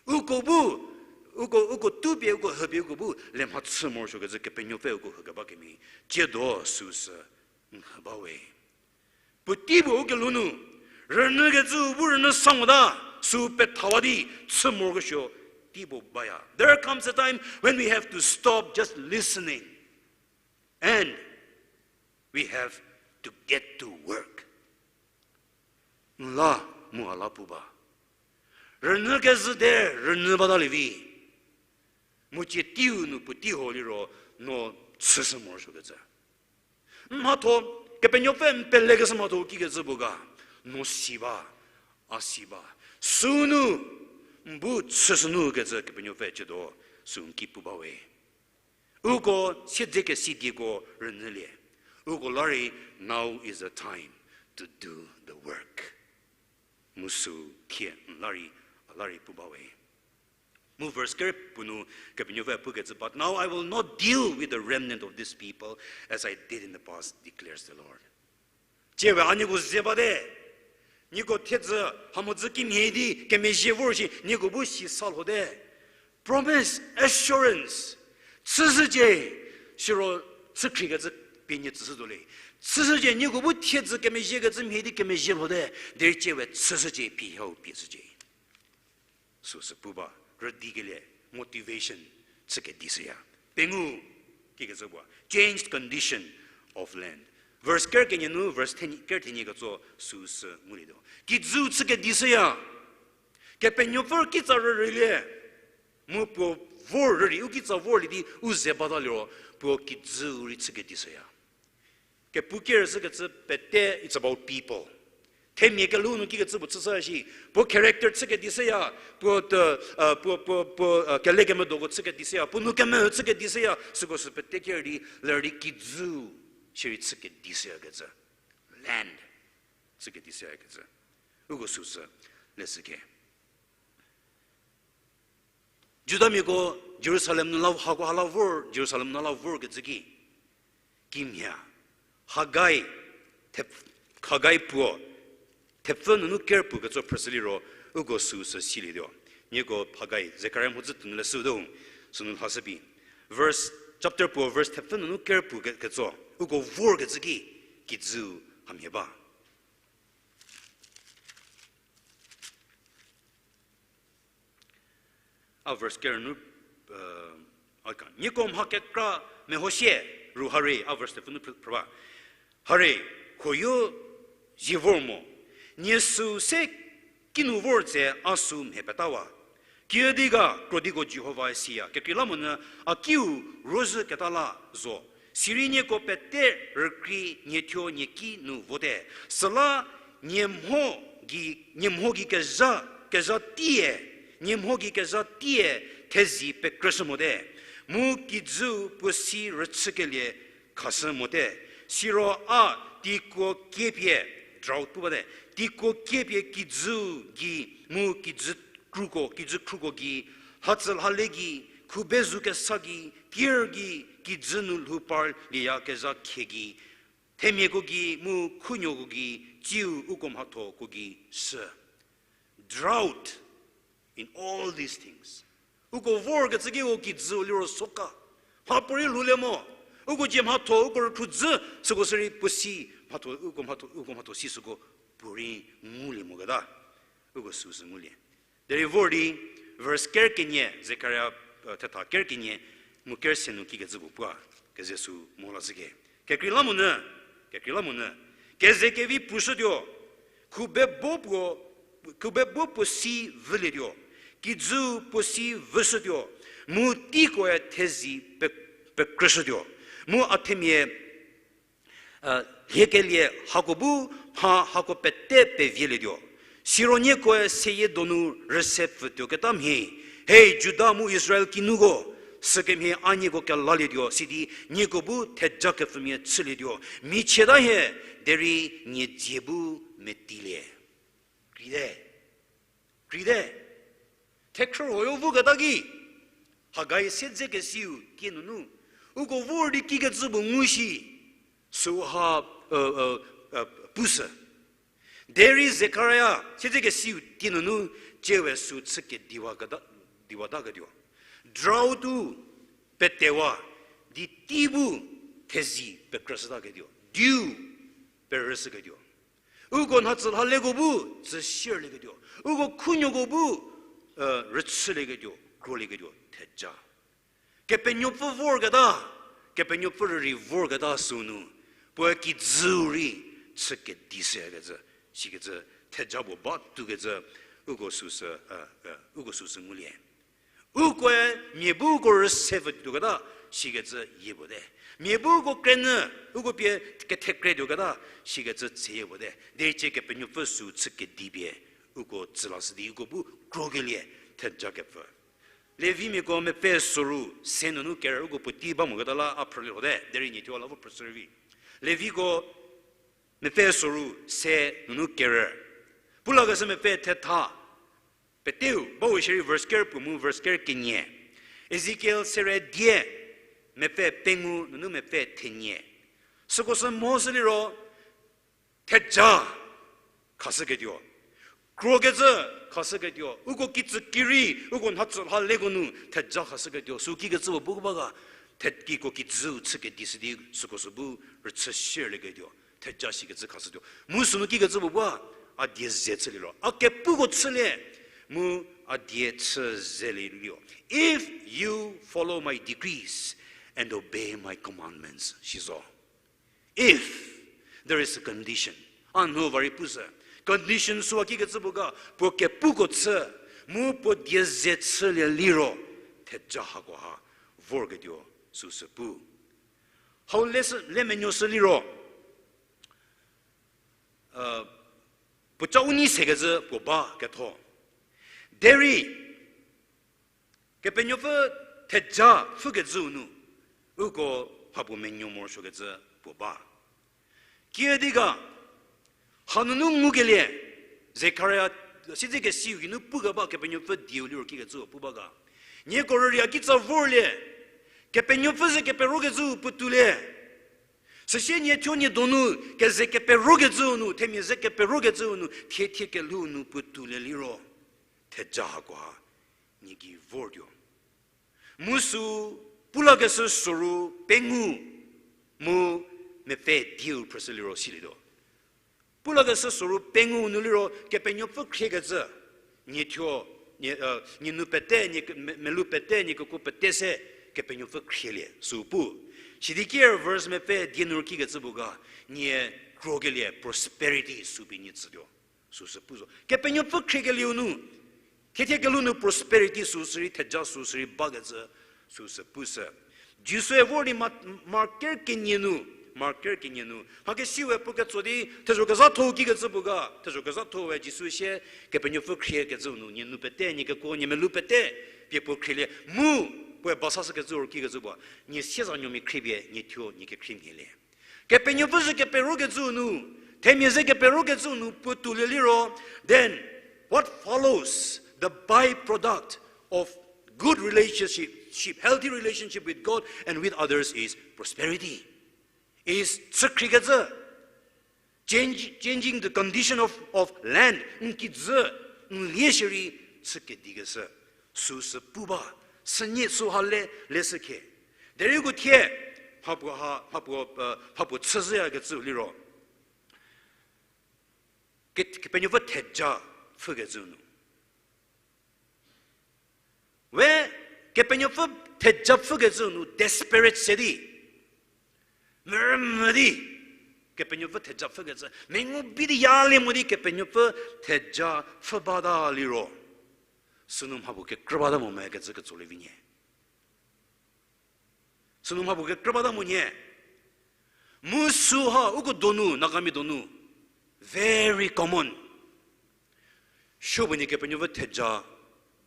Uko bu, uko, uko tupie, uko hüpie, uko bu le mhachü morosuokecü Kepenuopfü uko hükeba kemhie, tsiedo süsü n hü bawe. Puotei puo u kelhou nu, rünyükecü bu rünyü sa mota, sü pethawa di chü morokesuo tei puo baya. There comes a time when we have to stop just listening and we have to get to work. N la mu a la pu ba. Rünyükezhü de rünyü batalie vi. Mu cie teiu nu puotei ho liro no chüshü morosuokecü. Mhatho, Kepenuopfü n pelekeshü mhatho kikecü puo ga, no si ba, a si ba. Sünu, n bu chüshü nu kecü Kepenuopfü tsiedo, sü n ki pu bawe. Uko siedzekesi dieko rünyülie. Uko la rei, now is the time to do the work. Mu sü khie n la rei, a la rei pu bawe. Mu verse ker puo nu Kepenuopfü pukecü, but now I will not deal with the remnant of this people as I did in the past, declares the Lord. Tsiewe a nieko ze bate, nieko thiedzü hamhodzü kimhie di kemezhie vor shi nieko bu si sa lhote. Promise, assurance, chüshücie, siro chükhrikecü pie nie tsüshütuo le. Chüshücie, nieko bu thiedzü kemezhiekecü mhie di kemezhie lhote, derei tsiewe chüshücie, phi hau pie shücie. Süsü pu ba, rüdikelie, motivation, chü kedishüya. Pengou, kikecü puo, changed condition of land. Verse ker kenie nu verse thenie, ker thenie ketso süsü ngulietuo. Kijüu chü kedi shüya. Kepenuopfü kitsa rüreilie. Mu puo vor rürei, u kitsa vorlie di u ze bata liro, puo kijüu rei chü kedi shüya. Kepu ker zhükecü pete, it's about people. Themia kelhou nu kikecü puo chüshü shi, puo character chü kedi shüya, puo, puo, puo, puo, kelekemedoko chü kedi shüya, puo nou kemehü chü kedi shüya, süko sü pete ker di, ler di kijüu shierei chü kedi shüyakecü. Land. Chü kedi shüyakecü. Uko süsü leshüke. Judamiako Jerusalem nu la, hako ha la vor, Jerusalem nu la vorkecü ki, kimhie, Hagai, thep-, Hagai puo, thepfü nunu ker puo ketso phrüshü liro, uko süsü silietuo. Nieko Hagai, Zekaria mhodzü tunu leshütuo, sünu lhashü pie. Verse, chapter puo, verse thepfü nunu ker puo ke-, ketso, uko vorkecü ki, kijüu hamhie ba. A verse ker nu, nieko mha kekra mehoshie ru hare, a verse thepfü nu phrü-, phrü ba. Hare, huoyo zie vor mo. Nie süu se kinu vor tse a süu mhe petawa. Kiüdi ga krodiko Jihovae siya, kekreilamonyü a kiu rüzhüketa la zo. Sirei nieko pete rükrei nie thuo nie ki nu vote. Süla nie mho gei, nie mho gei kezha, kezha tie, nie mho gei kezha tie thezi pekrüshü mote. Mu kijüu puo si rüchükelie khashü mote. Siro a teiko kiepie, drought pu bate, teiko kiepie kijüu gei, mu kijü kruko, kijü khruko gei, lhatsü lhale gei, khubezu kesa gei, tir gei, kijü nu lhou parlieyakezha khie gei, themiako gei mu khunuoko gei, tsiu uko mhathoko gei shü. Drought in all these things. Uko vorkecü ki u kijüu liro soka. Mhapuorei lhoulie mo. Uko cie mhatho, uko rükhrudzü, süko sirei puo si, mhatho, uko mhatho, uko mhatho si süko puorei ngulie moketa. Uko süsü ngulie. Derei vor di, verse ker kenie, Zekaria, thetha ker kenie, mu ker se nu kikecü puo pua, keze sü mo la zhüke. Kekreilamonyü, kekreilamonyü, keze kevi pushütuo, khubebo puo, khubebo puo si vülietuo, kijüu puo si vüshütuo, mu teikoe thezi pe-, pekrüshütuo, mu a themia lhiekelie hako bu mha hako pete pevielietuo. Siro niekoe seyie donu rüse pfütuoketa mhie, Hei Juda mu Israel kinuko, sükemhie a nieko kelalietuo, sidi nieko bu thejakepfümia chülietuo. Michieta hie, derei nie dzie bu metilie. Kreite. Kreite. Thekhrühuoyo voketa ki, Hagai siedzekesiu tie nunu, uko vor di kikecü puo ngu shi, süha, pushü. Derei Zekaria siedzekesiu tie nunu, tsiewe sü chü kediwa keta, diwataketuo. Drought-u petewa, di tei bu thezi pekrüshütaketuo. Dew perüshüketuo. Uko nhatsü lhaleko bu tsüsierlieketuo. Uko khunuoko bu rüchülieketuo, krolieketuo, theja. Kepenuopfü vorketa, Kepenuopfü rürei vorketa sünu, puoe kijüu rei chü kedi shüyakecü, sikecü theja puo ba tukecü, uko süsü, uko süsü ngulie. Ukoe mia bu uko rüse pfütuoketa, sikecü yie puo te. Mia bu uko krenyü, uko pie kethekretuoketa, sikecü tseyie puo te. Derei cie Kepenuopfü sü chü kedi pie, uko tsülashü di uko bu krokelie thejakepfü. Levimiako mepfü soru se nunu kerü uko puotei ba moketa la a phrüliehote, derei nie thuo la vo phrüshü rei vi. Leviko mepfü soru se nunu kerü. Pulakeshü mepfü thetha. Peteu, bau shierei verse ker puo mu verse ker kenie. Ezekiel sere die, mepfü pengou nunu mepfü thenie. Süko sü mo sü liro, theja khashüketuo. Krokecü khashüketuo. Uko kitsü kirei, uko nhatsü lhaleko nu theja khashüketuo. Sü kikecü puo bu ba ga, the-, kiko kijüu chü kedi shü di süko sü bu rüchü sierlieketuo. Theja sikecü khashütuo. Mu sünu kikecü puo ba, a die ze chüliro. A kepuko chülie, mu a die chü zelietuo. If you follow my decrees and obey my commandments, shi zo. If, There is a condition. A nhü va rei pushü. Condition süu a kikecü puo ga, puo kepuko chü, mu puo die ze chülie liro, theja hakoha vorketuo süsü pu. Hau le sü, le menuoshü liro, puoca u nei sekecü puo ba ketho. Derei, Kepenuopfü theja pfhükecüu nu, uko mhapuo menuo morosuokecü puo ba. Kiüdi ga, hanunu ngukelie, Zekaria, siedzekesiu geinu pukeba Kepenuopfü dieu liro kikecü pu ba ga. Nieko rüria kitsa vorlie, Kepenuopfü ze keperokecüu puotoulie. Süsie nie thuo nie donu, keze keperokecüu nu, themia ze keperokecüu nu, thie thie kelhou nu puotoulie liro, theja hakoha, nie gei vortuo. Mu sü, pulakeshü soru pengou, mu mepfü dieu phrüshü liro silietuo. Pulakeshü soru pengou nu liro Kepenuopfü khriekecü, nie thuo, nie, nie nu pete, nie ke-, me-, melou pete, nie kekuo pete se, Kepenuopfü khrielie, sü pu. Sidi kier verse mepfü die nu kikecü puo ga, nie krokelie prosperity sü pie nie tsütuo. Süsü pu zo. Kepenuopfü khriekelieu nu, thie thie kelhou nu prosperity süsü rei, theja süsü rei bakecü, süsü pushü. Jisue vor di Ma-, Mark ker kenie nu, Mark ker kenie nu. Mha kesiwe puo ketso di, thezho kezhatho kikecü puo ga, thezho kezhatho we Jisu sie, Kepenuopfü khriekecüu nu, nie nu pete, nie kekuo, nie melou pete, pie puo khrielie, mu, puoe basashükecü ro kikecü puo, nie siezanuomia khriepie, nie thuo, nie kekhrie mhielie. Kepenuopfü ze keperokecüu nu, themia ze keperokecüu nu puotoulie liro, then what follows the byproduct of good relationship, healthy relationship with God and with others is prosperity. Is chükhrikecü, change, changing the condition of, of land, n kijü, n lie shierei chü kedikeshü, süsü pu ba, sünie süha le, leshü khe. Derei uko thie, mhapuo ha, mhapuo, mhapuo chüzhüyakecüu liro, ke-, Kepenuopfü theja pfhükecüu nu. We, Kepenuopfü theja pfhükecüu nu desperate se di, merümü di, Kepenuopfü theja pfhükecü, mengu bi di yalie mo di Kepenuopfü theja pfhü bata liro, sünu mhapuo kekrü bata mo mekecü ketsolie vi nyie. Sünu mhapuo kekrü bata mo nyie. Mu süha uko donu, Nagamia donu, very common. Supuonie Kepenuopfü theja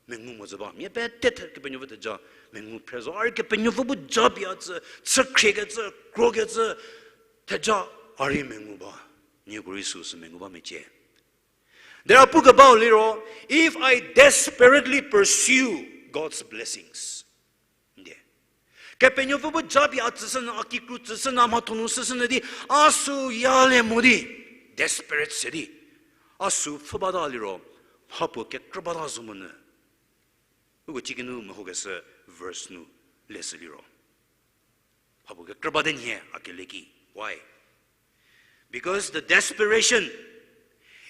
mengu mo zü ba. Mia pete the-, Kepenuopfü theja mengu phre zo. A rei Kepenuopfü bu japie a tsü, chükhriekecü, krokecü, theja a rei mengu ba. Nieko rei süsü mengu ba mecie. Derei a pukebau liro, if I desperately pursue God's blessings, nde, Kepenuopfü bu japie a tsüshünyü, a kikru tsüshünyü, a mhathonu shüshünyü di, a sü yalie mo di, desperate se di, a sü pfhü bata liro, mhapuo kekrü bata zo monyü. Uko cikinu mehokeshü verse nu leshü liro, mhapuo kekrü bate nhie a kele ki. Why? Because the desperation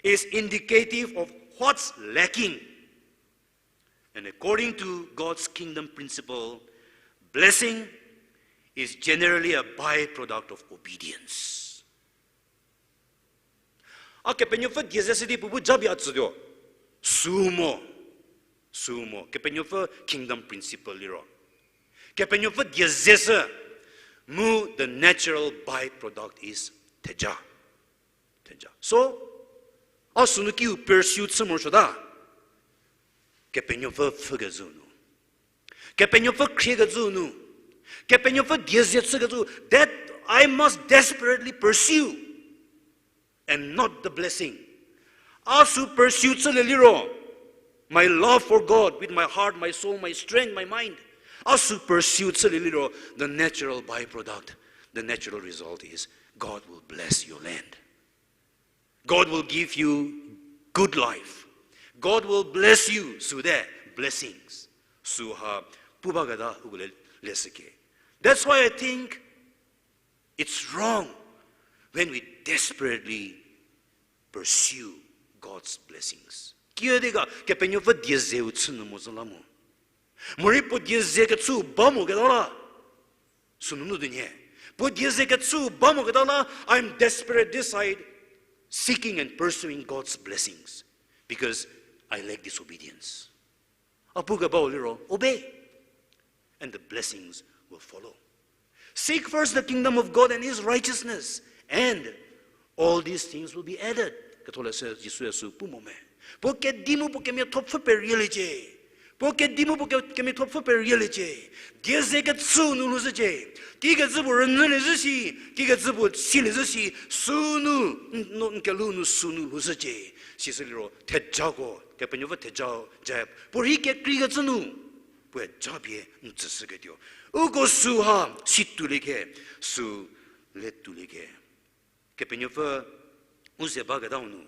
is indicative of what's lacking. And according to God's kingdom principle, blessing is generally a byproduct of obedience. A Kepenuopfü die ze se di puo bu japie a tsütuo. Sü mo. Sü mo. Kepenuopfü kingdom principle liro, Kepenuopfü die ze se, mu the natural byproduct is theja. Theja. So, a sünu kiu pursue chü morosuota. Kepenuopfü pfhükecüu nu, Kepenuopfü khriekecüu nu, Kepenuopfü die ze chükecüu, that I must desperately pursue and not the blessing. A sü pursue chülie liro, my love for God with my heart, my soul, my strength, my mind, a sü pursue chülie liro, the natural byproduct, the natural result is God will bless your land. God will give you good life. God will bless you, sü de, blessings. Süha pu baketa uko le, leshü ke. That's why I think it's wrong when we desperately pursue God's blessings. Kiüdi ga Kepenuopfü die zeu chünyü mo zü la mo. Morei puo die ze kechü ba moketa la. Sünunu di nhie. Puo die ze kechü ba moketa la, I'm desperate this side, seeking and pursuing God's blessings because I lack disobedience. A pu kebau liro, obey, and the blessings will follow. Seek first the kingdom of God and his righteousness, and all these things will be added. Ketholeshü Jisue sü pu mo me. Puo kedi mu puo kemiathopfü perieliecie. Puo kedi mu puo ke-, kemiathopfü perieliecie. Die ze kechü nu lhouzhücie. Kikecü puo rünyülie zhü shi, kikecü puo silie zhü shi, sünu, n-, no, n kelhou nu sünu lhouzhücie. Sisü liro, thejako, Kepenuopfü theja, ja, puorhi kekreikecü nu, puoe japie n tsüshüketuo. Uko süha si tuolie khe, sü le tuolie khe. Kepenuopfü u ze baketau nu,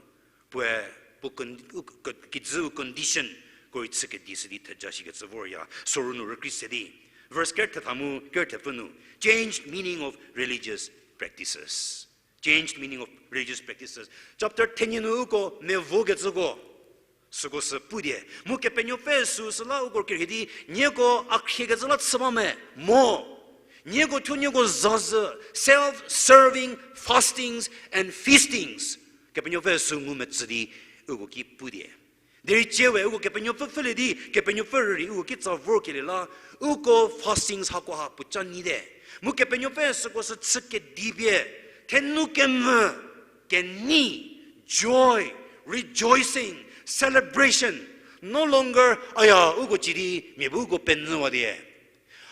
puoe, puo con-, u, co-, kijü u condition, ko rei chü kedi sidi theja shikecü vorya, soru nu rükrei se di. Verse ker thetha mu, ker thepfü nu, changed meaning of religious practices. Changed meaning of religious practices. Chapter thenie nu uko mevokecüko, süko sü pudie. Mu Kepenuopfü sü süla uko kerhie di, nieko a khriekecü la chü ba me, mo. Nieko thuo nieko zazü, self-serving fastings and feastings. Kepenuopfü sü ngumetsü di uko ki pudie. Derei tsie we uko Kepenuopfü pfhülie di, Kepenuopfü rürei uko kitsa vorkelie la, uko fastings hakoha puoca nyite. Mu Kepenuopfü süko sü chü kedipie, thenu kemvü, kenei, joy, rejoicing, celebration. No longer, aya, uko ci di mia bu uko penyüwa die.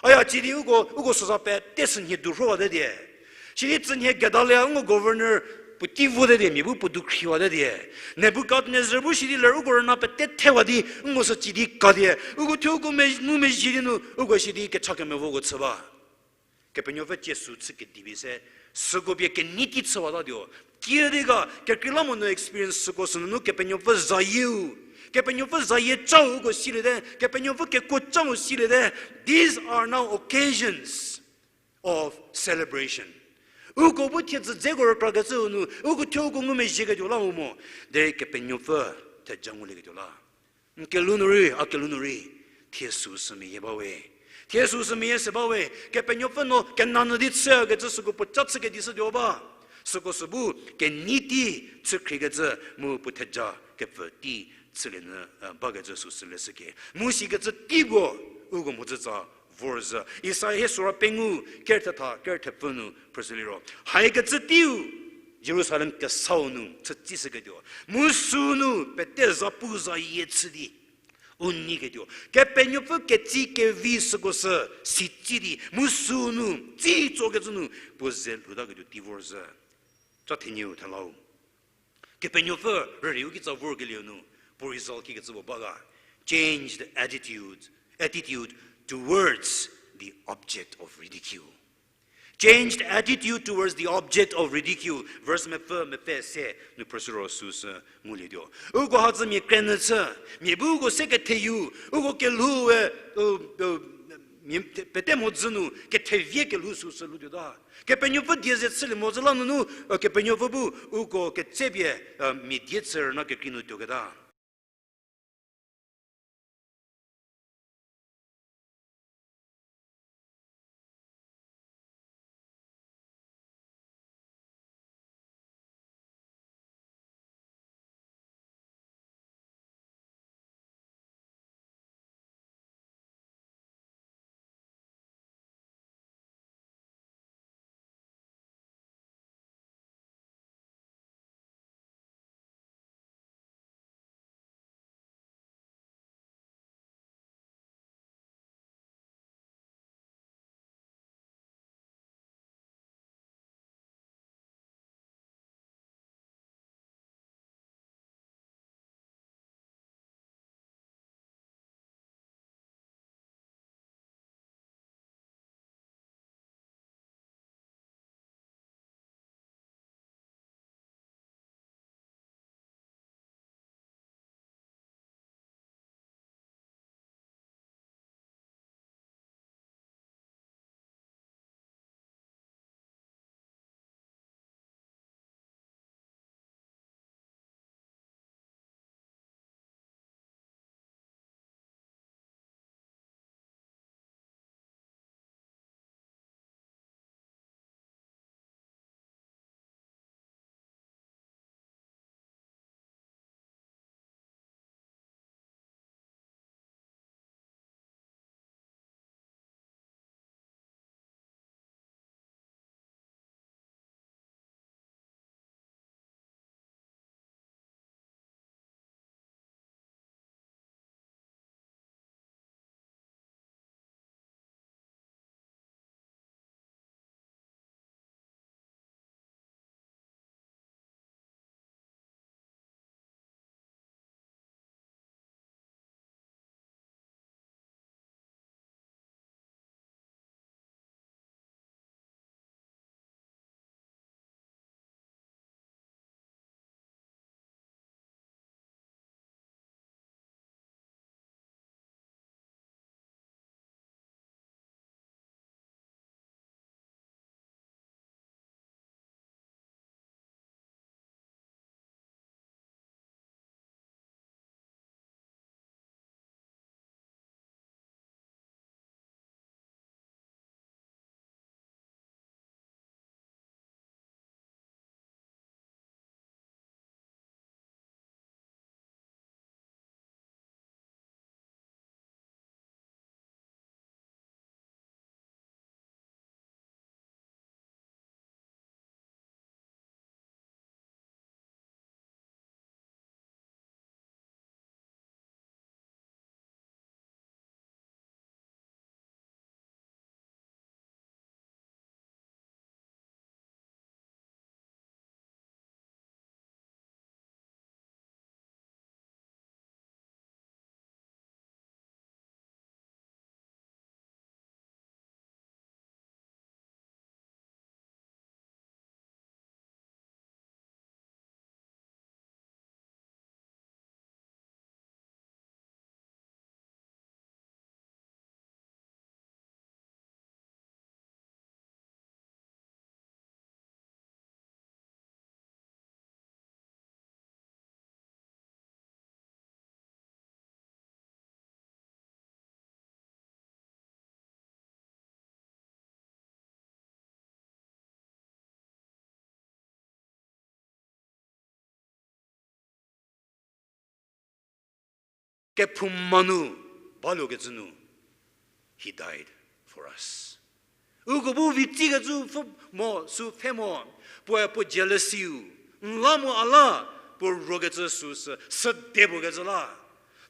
Aya, ci di uko, uko süza pete sünhie durhowate die. Sidi tsünhie Gedalia ngo governor puotei vote die, mia bu puo dukhriwate die. Nebukadnezar bu sidi ler uko rüna pete thewa di, ngo sü ci di ka die. Uko thuo uko me-, ngumezhie di nu, uko sidi kecha kemevoko chü ba. Kepenuopfü tsie sü chü kedipie se, süko pie kenei tei chüwatatuo. Kiüdi ga, kekreilamonyü experience süko sünunu Kepenuopfü zayieu. Kepenuopfü zayie cau uko siliete, Kepenuopfü kekuo cau siliete. These are now occasions of celebration. Uko bu thiedzü dzeko rükrakecüu nu, uko thuo uko ngumezhieketuo la mo mo, derei Kepenuopfü theja ngulieketuo la. N kelhou nu rei, a kelhou nu rei, thie süu sü meyie ba we. Thie süu sü meyie se ba we, Kepenuopfü no kenanyü di chükecü süko puoca chü kedishütuo ba. Süko sü bu kenei tei chü khriekecü mu puo theja kepfü tei chülie nyü, bakecü süu sü leshüke. Mu sikecü tei puo uko mhodzütsa vorzhü. Isaia hie sura pengou, ker thetha, ker thepfü nu phrüshü liro, haikecü teiu Jerusalem kesau nu chütsei shüketuo. Mu sünu pete zapu zayie chü di u neiketuo. Kepenuopfü ketsie kevi süko sü sitsie di, mu sünu tsi tsokecü nu puo ze lhoutaketuo tei vorzhü. Ca thenieu thelau. Kepenuopfü rürei u kitsa vorkelieu nu, puo result kikecü puo ba ga. Changed attitude, attitude towards the object of ridicule. Changed attitude towards the object of ridicule. Verse mepfü, mepfü se nu phrüshü ro süu sü ngulietuo. Uko hadzü mia krenü chü, mia bu uko se ketheyu, uko kelhou we, u, u, mia, pete mhodzü nu kethevie kelhou süu sü lhoutuota. Kepenuopfü die ze chülie mhodzü la nunu, Kepenuopfü bu uko ketsepie, mia die chü rüna kekrei nu tuoketa. kephouma nu baluokecü nu, He died for us. Uko bu vi tsikecü pfü mo, sü pfhe mo, puoe puo jealousy-u, n la mu a la, puo ruokecü süsü, süde puo kecü la.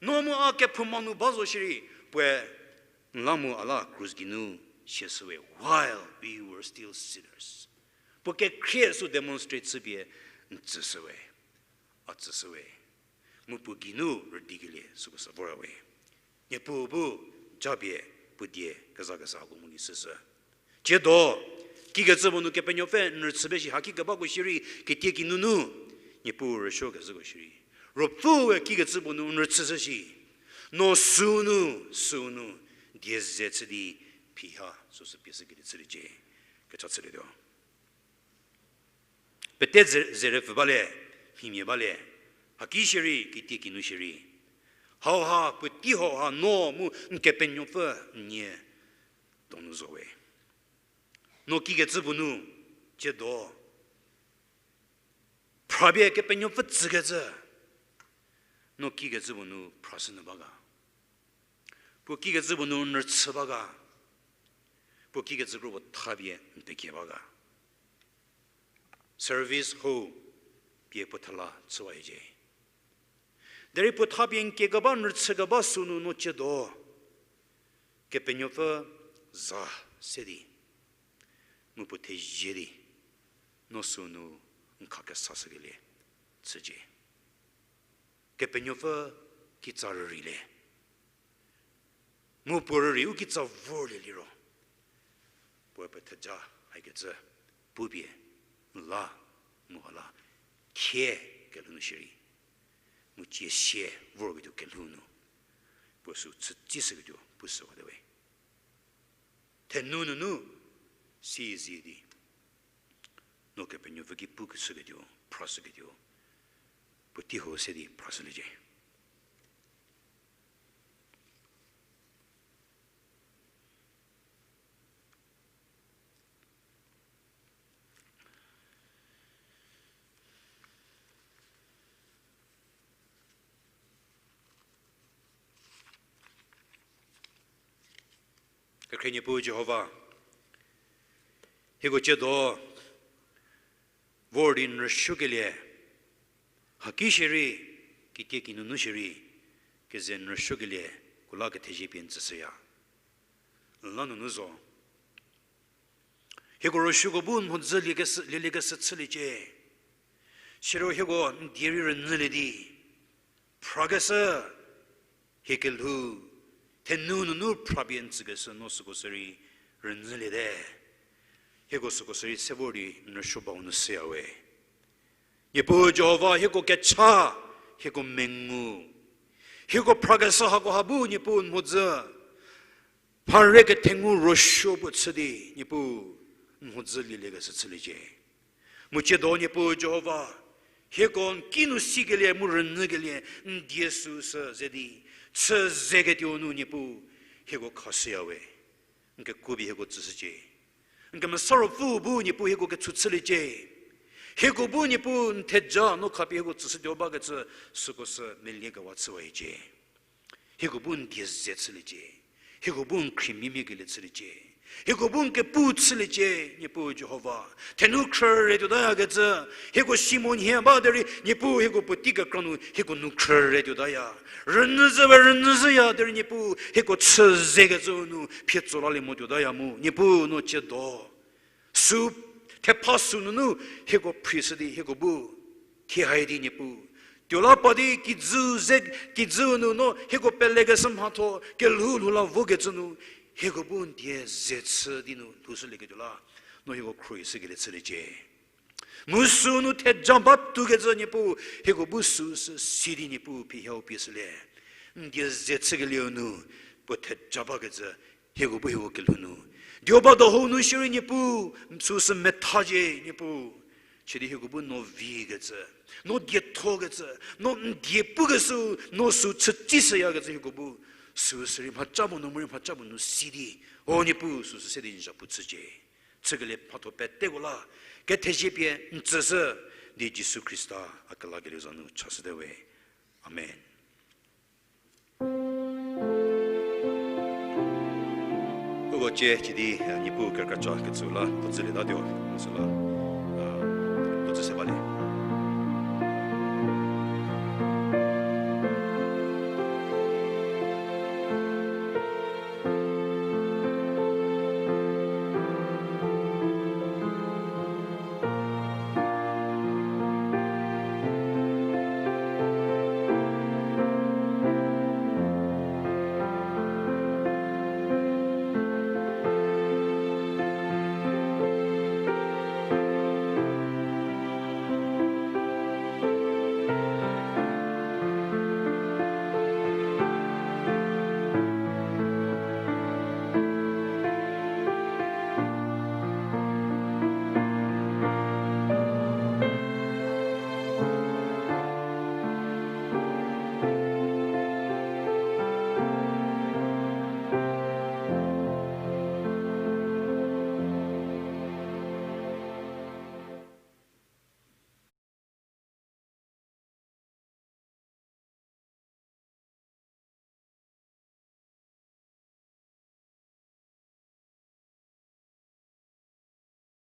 No mu a kephouma nu ba zo shierei, puoe n la mu a la krus geinu siashüwe, while we were still sinners. Puo kekhrie sü demonstrate chüpie n tsüshüwe, a tsüshüwe. Mu puo geinu rüdikelie süko sü vor we. Niepuu bu japie puo die kezakesako mu gei süshü. Tsiedo, kikecü puo nu Kepenuopfü n rüchüpie shi haki kebako shierei kitiekinu nu, Niepuu rüsuokezhüko shierei, Ruopfüe kikecü puo nu n rüchüshü shi, no sünu, sünu, die ze chü di phiha süsü pie shükelie chüliecie. Kecha chülietuo. Pete ze-, zerepfü bale, mhimia bale, haki shierei, kitiekinu shierei. Hauha, puotei hauha no mu n Kepenuopfü nie donu zo we. No kikecü puo nu, tsiedo, phrapie Kepenuopfü tsükecü, no kikecü puo nu phrashü nyü ba ga? Puo kikecü puo nu n rüchü ba ga? Puo kikecü kro puo thapie n pekie ba ga? Service hou pie puo thela chüwa hiecie. Derei puo thapie n kiekeba, n rüchükeba sünu no tsiedo, Kepenuopfü za se di, mu puo thezie di, no sünu n khakesashükelie chücie. Kepenuopfü kitsa rüreilie. Mu puo rürei u kitsa vorlie liro, puoe puo theja haikecü pupie, n la mu a la, thie kelhou nu shierei, mu tsie sie vorketuo kelhou nu, puo sü chütsishüketuo pushüwate we. Thenu nunu sizie di, no Kepenuopfü ki pukeshüketuo, phrashüketuo, puotei hou se di phrashüliecie. Kekhrie Niepuu Jihova, hieko tsiedo vor di n rüsuokelie, haki shierei, kitiekinu nu shierei, keze n rüsuokelie, kuo la kethezie pie n tsüshüya. N la nunu zo. Hieko rüsuoko bu n mhodzü liekeshü, lieliekeshü chüliecie. Siro hieko n die rei rünyülie di, phrakeshü, hie kelhou, thenu nunu phrapie n tsükeshü no süko sürei rünyüliete. Hieko süko sürei se vor di n rüsuo bau nu shüya we. Niepuu Jihova, hieko kecha, hieko mengu, hieko phrakeshü hakoha bu Niepuu n mhodzü, mhare kethengu rüsuo puo chü di, Niepuu n mhodzü lieliekeshü chüliecie. Mu tsiedo Niepuu Jihova, hieko n kinu sikelie mu rünyükelie n die süsü ze di, chü zeketuo nu Niepuu, hieko khashüya we. N kekuo pie hieko tsüshücie. N kemesa Ruopfü bu Niepuu hieko ketshu chüliecie. Hieko bu Niepuu n theja no khapie hieko tsüshütuo bakecü süko sü meliekewa chüwa hiecie. Hieko bu n die ze chüliecie. Hieko bu n khriemimia kelie chüliecie. Hieko bu n kepu chüliecie, Niepuu Jihova. Thenu khrüretuotayakecü, hieko si mo nhie ba derei, Niepuu hieko puotei kekra nu, hieko nou khrüretuotaya. Rünyüzhü we rünyüzhüya derei Niepuu, hieko chü zekecü nu, phie tso lalie motuotaya mu, Niepuu no tsiedo. Sü thepha sünunu, hieko phrishü di, hieko bu thie hai di Niepuu. Tuo la pa di kijü ze, kijü nu no, hieko pelekeshü mhatho, kelhou lhou la vokecü nu, hieko bu n die ze chü di nu lhoushülieketuo la, no hieko khruohishükelie chüliecie. Mu sünu theja ba tukecü Niepuu, hieko bu süsü si di Niepuu phi hau pie shülie. N die ze chükelieu nu, puo theja bakecü, hieko bu hieko kelhou nu. Dioba dohou nu shierei Niepuu, süsü methacie Niepuu. Sidi hieko bu no vikecü, no diethokecü, no n die pukeshü, no sü chütsishüyakecü hieko bu. Süsü rei mhaca puo nu, mu rei mhaca puo nu si di. O Niepuu, süsü se di n zhapu chücie. Chükelie mhatho peteko la, kethezie pie n tsüshü di Jisu Khrista a kelakelieu za nu chashüte we. Amen. Uko cie chidi, a, Niepuu kerükra cha ketsü la puo tsülietatuo, süla, a, puo tsü se balie.